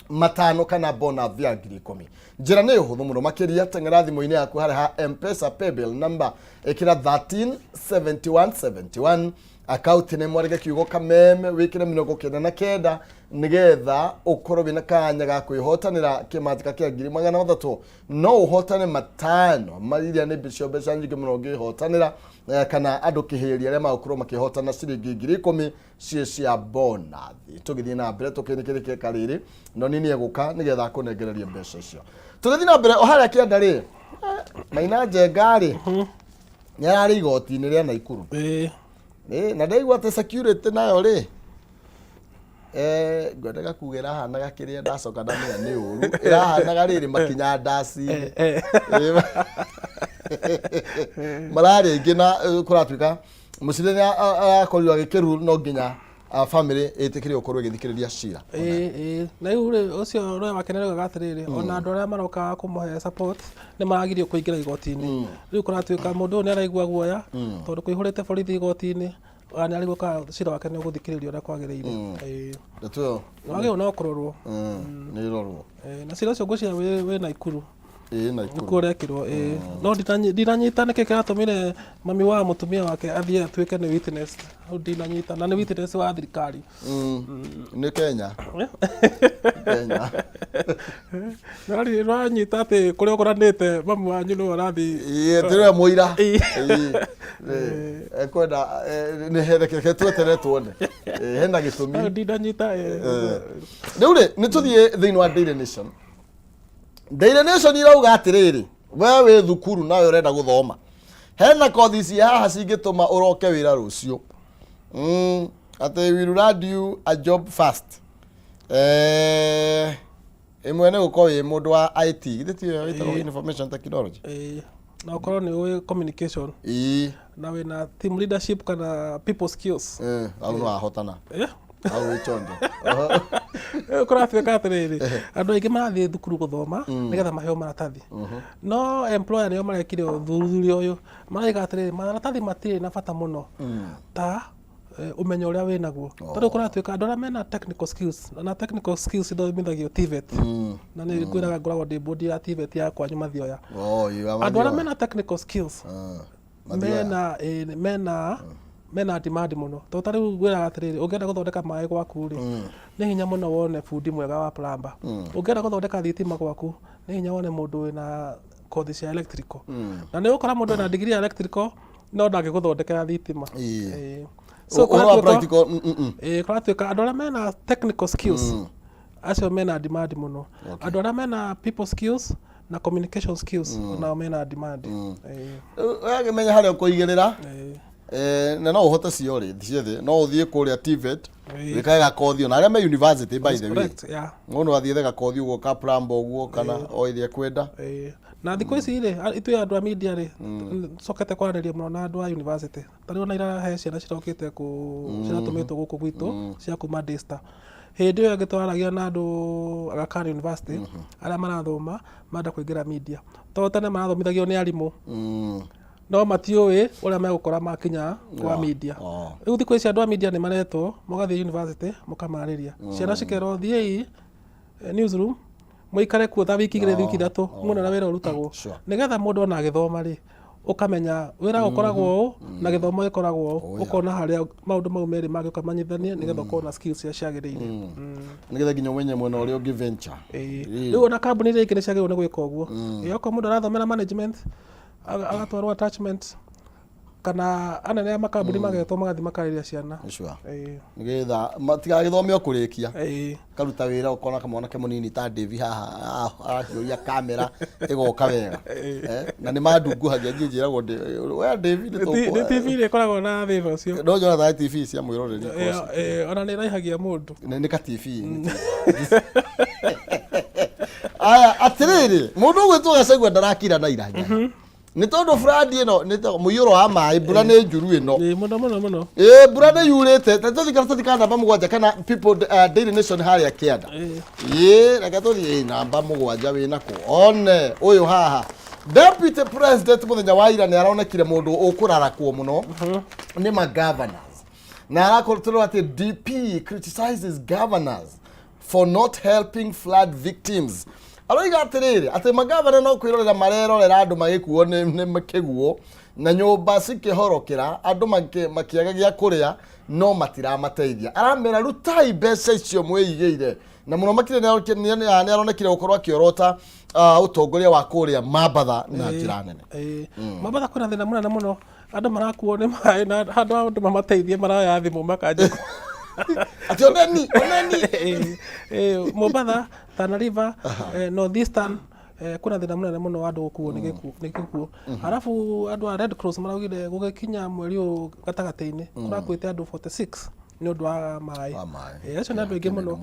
305,000 kana bonus ya 10,000. Njĩra nĩ ũhũthũ mũno makĩria. Teng'era thimũ-inĩ yaku harĩa ha M-Pesa paybill number, ĩkĩra 137171, akaunti nĩ mwandĩke kiugo Kameme, wĩkĩre 99, nĩgetha ũkorwo wĩna kanya ga kwĩhotanĩra kĩmanjĩka kĩa 300,000. No ũhotane matano iria nĩ cio mbeca nyingĩ mũno ũngĩhotanĩra, kana andũ kĩhĩri arĩa magũkorwo makĩhotana ciringi 10,000 ciĩ cia bonathi. Tũgĩthiĩ na mbere tũkĩnĩkĩrĩke rĩrĩ no nini egũka nĩgetha akũnengererie mbeca icio. Tũgĩthiĩ na mbere o harĩa kĩanda rĩ, Maina Njenga rĩ, nĩ ararĩ igoti-inĩ rĩa Naikuru. Ĩ, na ndaigua atĩ security nayo rĩ, ngwendaga kuga ĩrahanaga kĩrĩa, ndacoka ndamenya nĩ ũru, ĩrahanaga rĩrĩ makinya ndaci-inĩ. Mararĩ aingĩ na kũratuĩka mũcirithania arakorirwo agĩkĩru no nginya family ĩtĩkĩre gũkorwo ĩgĩthikĩrĩria cira. Ĩĩ, na rĩu rĩ, ũcio ũrĩa wake nĩ atĩrĩrĩ, ona andũ arĩa maroka kũmũhe support nĩ maragirio kũingĩra igoti-inĩ. Rĩu kũratuĩka mũndũ ũyũ nĩ araigua guoya tondũ kũihũrĩte borithi igoti-inĩ, ona nĩ araigua kana cira wake nĩ ũgũthikĩrĩrio ũrĩa kwagĩrĩire. Ndeto ĩyo Wagĩrĩirwo no kũrorwo. Nĩ ĩrorwo. Na cira ũcio ngwĩciria wĩ Naikuru. Ĩĩ, Naikuru. Nĩkuo ũrekĩrwo, ĩĩ. No ndinanyita nĩkĩ kĩratũmire mami wa mũtumia wake athiĩ atuĩke nĩ witness. Hau ndinanyita, na nĩ witness wa thirikari. Nĩ Kenya. Kenya. Nĩwanyita atĩ kũrĩa ũkoranĩte mami wanyu nĩwe ũrathiĩ. Ĩĩ, tĩrĩwe mũira. Ĩĩ. Ĩĩ, ekwenda nĩ reke tweterere tuone. Hena gĩtũmi. Hau ndinanyita. Rĩu rĩ, nĩ tũthiĩ thĩinĩ wa Daily Nation. Daily Nation irauga atĩrĩrĩ, we wĩ thukuru nawe ũrenda gũthoma, hena kothi ci haha cingĩtũma ũroke wĩra rũciũ, atĩ will land you a job fast. Ĩmwe nĩ gũkorwo wĩ mũndũ wa IT, githĩ tiyo ĩtagwo information technology? Ĩĩ. Na ũkorwo nĩ ũĩ communication na wĩna team leadership kana people skills. Hau no ahotana. Hau wĩ chonjo. Rĩu kũratuĩka atĩrĩrĩ, andũ aingĩ marathiĩ thukuru gũthoma nĩgetha maheo maratathi, no employer nĩo marekire ũthuthuria ũyũ, maraiga atĩrĩrĩ, maratathi matirĩ na bata mũno ta ũmenyo ũrĩa wĩ naguo, tondũ kũratuĩka andũ arĩa mena technical skills, na technical skills ithomithagio TVET, na nĩ ngwĩraga ngoragwo ndĩ board ya TVET ya kwanyu Mathioya. Oh, you are Andũ arĩa Mathioya. mena technical skills Mathioya. mena demand mũno, tondũ ta rĩu ngwĩraga atĩrĩrĩ, ũngĩenda gũthondeka maĩ gwaku rĩ, nĩ hinya mũno wone bundi mwega wa plumber. Ũngĩenda gũthondeka thitima gwaku, nĩ hinya wone mũndũ wĩna kothi cia electrical, na nĩ ũgũkora mũndũ wĩna degree ya electrical no ndangĩgũthondekera thitima. So Ũhoro wa kũratuĩka- practical. Kũratuĩka andũ arĩa mena technical skills, acio mena demand mũno. Andũ arĩa mena people skills na communication skills, onao mena demand. Wagĩmenya harĩa ũkũigĩrĩra. Na no ũhote ciorĩ ciothe, no ũthiĩ kũrĩa TVET wĩkage gakothi, ona arĩa me university, by the way. Correct, yeah. Mũndũ athiĩ gakothi ũguo ka plumber ũguo kana o ĩrĩa ekwenda. Ĩĩ. Na thikũ ici rĩ, ithuĩ andũ a media rĩ, tũcokete kwaranĩria mũno na andũ a university. Ta rĩu ona ira he ciana cirokĩte kũ ciratũmĩtwo gũkũ gwitũ cia kuma Daystar. Hĩndĩ ĩyo ĩngĩ twaragia na andũ Aga Khan University arĩa marathoma marenda kũingĩra media. Tondũ tene marathomithagio nĩ arimũ no matiũĩ ũrĩa megũkora makinya kwa media. Rĩu thikũ ici andũ a media nĩ maretwo mũgathiĩ university mũkamarĩria. Ciana cikerwo thiĩi newsroom mũikare kuo ta wiki igĩrĩ, wiki ithatũ, muone ũrĩa wĩra ũrutagwo. Nĩgetha mũndũ ona agĩthoma rĩ, ũkamenya wĩra ũkoragwo ũũ na gĩthomo gĩkoragwo ũũ, ũkona harĩa maũndũ mau merĩ mangĩũka manyitithanie nĩgetha ũkorwo na skills iria ciagĩrĩire. Nĩgetha nginya ũmenye mwena ũrĩa ũngĩ venture. Ĩĩ. Rĩu ona kambuni iria ingĩ nĩ ciagĩrĩirwo nĩ gwĩka ũguo. Ĩĩ, okorwo mũndũ arathomera management, agatwarwo attachment, kana anene a makambuni magetwo magathiĩ makarĩria ciana. Ĩĩ. Nĩgetha matigagĩthome o kũrĩkia. Karuta wĩra ũkona kamwanake mũnini ta Davy haha arahiũria kamera ĩgoka wega. Na nĩ mandunguhagia niĩ njĩragwo we Davy nĩ tũkũ. Nĩ TV ĩrĩa ĩkoragwo na thĩna ũcio. No nyonaga TV cia mwĩroreri. Ona nĩ ĩraihagia mũndũ. Nĩ ka TV. Aya atĩrĩrĩ, mũndũ ũgwĩtwo Gachagua ndarakira na iranya. Nĩ tondũ flood ĩno nĩ mũiyũro wa maĩ, mbura nĩ njuru ĩno. Ĩĩ, mũno mũno mũno. Ĩĩ, mbura nĩ yurĩte. Ta tũthiĩ kana tũthiĩ kana namba 7 kana People Daily Nation harĩa kĩanda. Ĩĩ, reke tũthiĩ namba 7 wĩna kũ. One ũyũ haha. Deputy President mũthenya wa ira nĩ aronekire mũndũ ũkũrarakwo mũno nĩ ma governors. Na arakorwo tũrona atĩ DP criticizes governors for not helping flood victims. Aroiga atĩrĩrĩ, atĩ magavana no kwĩrorera marerorera andũ magĩkuo nĩ kĩguũ na nyũmba cikĩhorokera, andũ makĩaga gĩa kũrĩa no matiramateithia. Aramera rutai mbeca icio mwĩigĩire. Na mũno makĩria nĩ aronekire gũkorwo akĩorota ũtongoria wa kũrĩa Mambatha na njĩra nene. Mambatha kwĩna thĩna mũnene mũno. Andũ marakuo nĩ maĩ na handũ ha andũ mamateithie maroya thimũ makanjia Atĩ oneni, oneni. Mombatha, Tana River, North Eastern, kwĩna thĩna mũnene mũno wa andũ gũkuo nĩ gĩkuũ. Arabu andũ a Red Cross maraugire gũgĩkinya mweri ũyũ gatagatĩ-inĩ kũrakuĩte andũ 46 nĩ ũndũ wa maĩ. Acio nĩ andũ aingĩ mũno.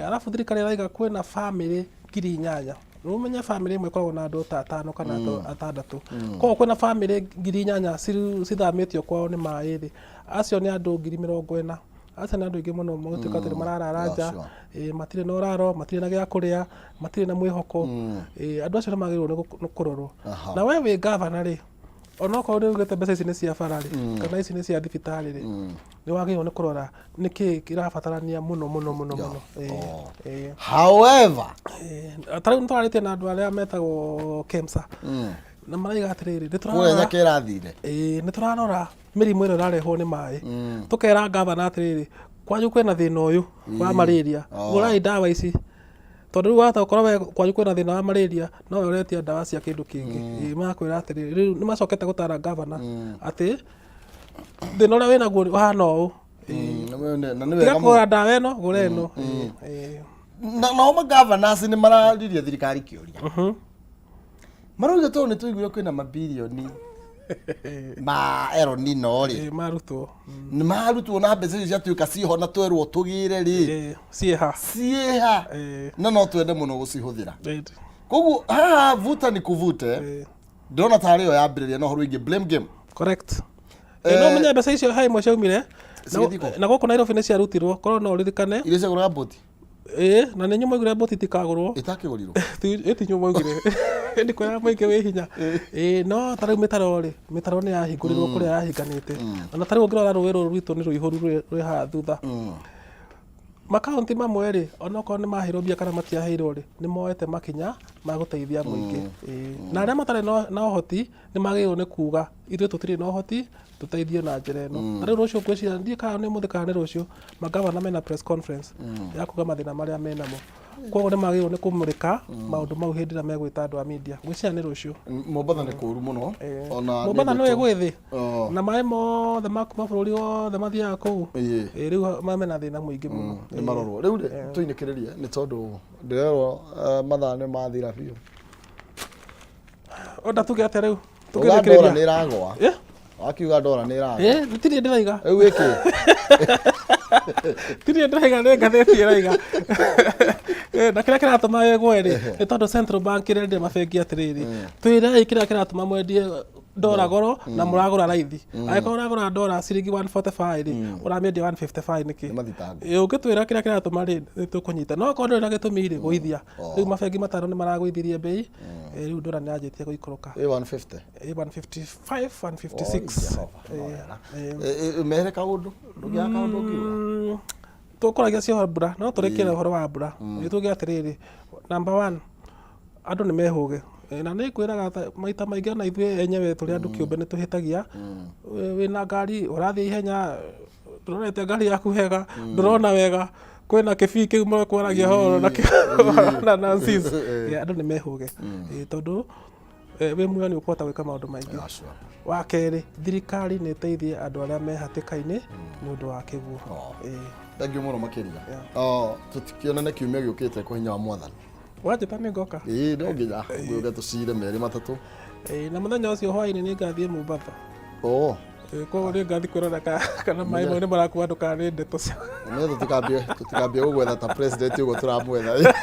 Arabu thirikari ĩrauga kwĩna bamĩrĩ 8,000. Rĩu ũmenye bamĩrĩ ĩmwe ĩkoragwo na andũ ta atano kana atandatũ. Koguo kwĩna bamĩrĩ 8,000 cithamĩtio kwao nĩ maĩ rĩ, acio nĩ andũ 40,000. Acio nĩ andũ aingĩ mũno magũtuĩka atĩ nĩ mararara nja, matirĩ na ũraro, matirĩ na gĩa kũrĩa, matirĩ na mwĩhoko. Andũ acio nĩ magĩrĩirwo nĩ kũrorwo. Na we wĩ gavana rĩ, onokorwo nĩ ugĩte mbeca ici nĩ cia bara rĩ, kana ici nĩ cia thibitarĩ rĩ, nĩ wagĩrĩirwo nĩ kũrora nĩkĩ kĩrabatarania mũno mũno mũno mũno. However, Ta rĩu nĩ twarĩtie na andũ arĩa metagwo KEMSA na maraiga atĩrĩrĩ, nĩ kũrĩa Nyaka ĩrathire. Nĩ tũrarora mĩrimũ ĩrĩa ĩrarehwo nĩ maĩ, tũkera gavana atĩrĩrĩ, kwanyu kwĩna thĩna ũyũ wa malaria, gũrai ndawa ici, tondũ rĩu wahota gũkorwo we kwanyu kwĩna thĩna wa malaria no we ũretia ndawa cia kĩndũ kĩngĩ. Magakwĩra atĩrĩrĩ, rĩu nĩ macokete gũtara gavana atĩ thĩna ũrĩa wĩnaguo ũhana ũũ, Na nĩ tiga wega mũno. kũgũra ndawa ĩno, gũra ĩno. Na nao magavanasi nĩ mararirie thirikari kĩũria. Marauga tondũ nĩ tũiguire kwĩna mabirioni ma El Nino rĩ, Marutwo. Nĩ marutwo na mbeca icio ciatuĩka ciho na twerwo tũgĩre rĩ, Ciĩha. Ciĩha. Na no twende mũno gũcihũthĩra. Koguo haha vuta ni kuvute, ndĩrona tarĩ yo yambĩrĩria na ũhoro wĩgiĩ blame game. Correct. No menye mbeca icio he imwe ciaumire Cigĩthiĩ kũ? Na gũkũ Nairobi nĩ ciarutirwo, korwo no ũririkane. Iria ciagũraga mbũti. Ĩĩ, na nĩ inyuĩ mwaugire mbũti itikagũrwo. Ĩtakĩgũrirwo. Ĩ ti inyuĩ mwaugire, ĩndĩ kwĩra mũingĩ wĩ hinya. Ĩĩ, no ta rĩu mĩtaro rĩ, mĩtaro nĩ yahingũrirwo kũrĩa yahinganĩte. Ona ta rĩu ũngĩrora rũĩ rũrũ rwitũ nĩ rũihũru rwĩ haha thutha. Makaunti mamwe rĩ, onokorwo nĩ maheirwo mbia kana matiaheirwo rĩ, nĩ moete makinya ma gũteithia mũingĩ. Ĩĩ. Na arĩa matarĩ na ũhoti nĩ magĩrĩirwo nĩ kuga ithuĩ tũtirĩ na ũhoti, tũteithio na njĩra ĩno. Ta rĩu rũciũ ngwĩciria, ndiũĩ kana nĩ ũmũthĩ kana nĩ rũciũ, magavana mena press conference ya kuga mathĩna marĩa menamo. Koguo nĩ magĩrĩirwo nĩ kũmũrĩka maũndũ mau hĩndĩ ĩrĩa megwĩta andũ a media. Ngwĩciria nĩ rũciũ. Mombatha nĩ kũru mũno. Ona Mombatha nĩ nĩ gwĩ thĩ. Oh. Na maĩ mothe ma kuma bũrũri wothe mathiaga kũu. Rĩu mena thĩna mũingĩ mũno. Nĩ marorwo. Rĩu rĩ, tũinĩkĩrĩrie nĩ tondũ ndĩrerwo mathaa nĩ mathira biũ. Onda tuge atĩa rĩu? Uga ndora nĩ ĩragwa. Eh? Wakiuga ndora nĩ ĩragwa. Tirĩ ndĩraiga. Rĩu ĩkĩ? Tirĩ ndĩraiga, nĩ ngathĩti ĩraiga. Na kĩrĩa kĩratũma ĩgwe rĩ, nĩ tondũ Central Bank ĩrendire mabengi atĩrĩrĩ, twĩrei kĩrĩa kĩratũma mwendie ndora goro na mũragũra raithi. Angĩkorwo ũragũra ndora ciringi 145 rĩ, ũramĩendia 155 nĩkĩ? Nĩ mathitango. Ũngĩtwĩra kĩrĩa kĩratũma rĩ, nĩ tũkũnyita, no okorwo ndũrĩ na gĩtũmi rĩ, gũithia. Rĩu mabengi matano nĩ maragũithirie mbei. Rĩu ndora nĩ yanjĩtie gũikũrũka. Ĩ 150? Ĩ 155, 156. Mehere kaũndũ, ndũngĩaga kaũndũ ũngiuga. Tũkũragia cio mbura, no tũrĩkĩre ũhoro wa mbura. Nĩ tuge atĩrĩrĩ, number one, andũ nĩ mehũge. Na nĩ ngwĩraga maita maingĩ ona ithuĩ enyewe tũrĩ andũ kĩũmbe nĩ tũhĩtagia. Wĩna ngari ũrathiĩ ihenya, ndũrorete ngari yaku wega, ndũrona wega, kwĩna kĩbii kĩu mekwaragia horo na na. Andũ nĩ mehũge. Tondũ wĩ muoyo nĩ ũkũhota gwĩka maũndũ maingĩ. Yeah, sure. Wa kerĩ, thirikari nĩ ĩteithie andũ arĩa me hatĩka-inĩ nĩ ũndũ wa kĩguũ. Thank you mũno makĩria. Oh, tũtikĩonane kiumia gĩũkĩte kwa hinya wa Mwathani. Wanjĩta nĩ ngoka. Ĩĩ, no nginya ngũge tũcire merĩ matatũ. Na mũthenya ũcio hwaĩ-inĩ nĩ ngathiĩ Mombatha. Oh. Koguo nĩ ngathiĩ kwĩrora kana maĩ mau nĩ marakua andũ kana nĩ ndeto cia Nĩ tũtikambie gũgwetha ta president ũguo tũramwetha.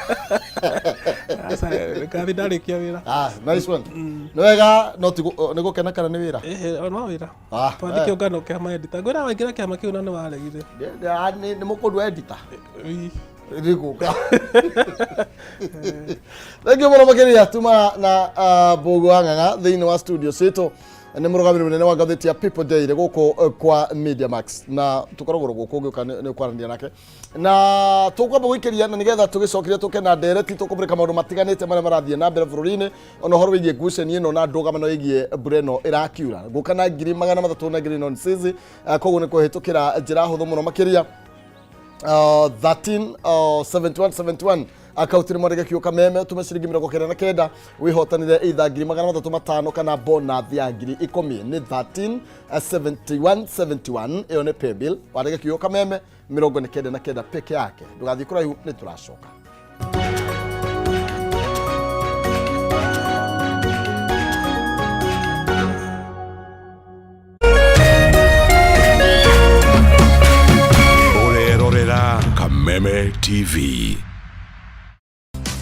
Aca, ngathiĩ ndarĩkia wĩra. Ah, nice one. Nĩ wega, no ti nĩ gũkena kana nĩ wĩra? Ĩhĩ, no wĩra. Ah, twathiĩ kĩũngano kĩa maedita, ngwĩra waingĩra kĩama kĩu na nĩ waregire. Nĩ mũkũndua editor. Ii. Rĩgũka. Thank you mũno makĩria. Tuma na Mbũgũ wa Ng'ang'a thĩinĩ wa studio citũ, nĩ mũrũgamĩrĩri mũnene wa ngathĩti ya People Daily gũkũ kwa Media Max, na tũkoragwo gũkũ ũngĩũka nĩ ũkwaranĩria nake, na tũkwamba gũikĩria na nĩgetha tũgĩcokeria tũke na ndereti, tũkũmũrĩka maũndũ matiganĩte marĩa marathiĩ na mbere bũrũri-inĩ, ona ũhoro wĩgiĩ ngucanio ĩno na ndũgamano ĩgiĩ mbura ĩno ĩrakiura gũka na 300,000 na ngiri non-sizi. Koguo nĩ kũhĩtũkĩra njĩra hũthũ mũno makĩria, 13 71 71 akaunti nĩ mwandĩke kiugo Kameme, ũtũme ciringi 99 wĩhotanĩre either 305,000 kana bonus ya 10,000. Nĩ 13 71 71, ĩyo nĩ paybill. Wandĩke kiugo Kameme 99 peke yake. Ndũgathiĩ kũraihu, nĩ tũracoka. Ũrerorera Kameme TV.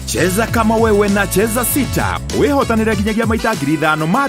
Cheza kama wewe na Cheza Sita, wĩhotanĩre nginyagia maita 5,000 ma.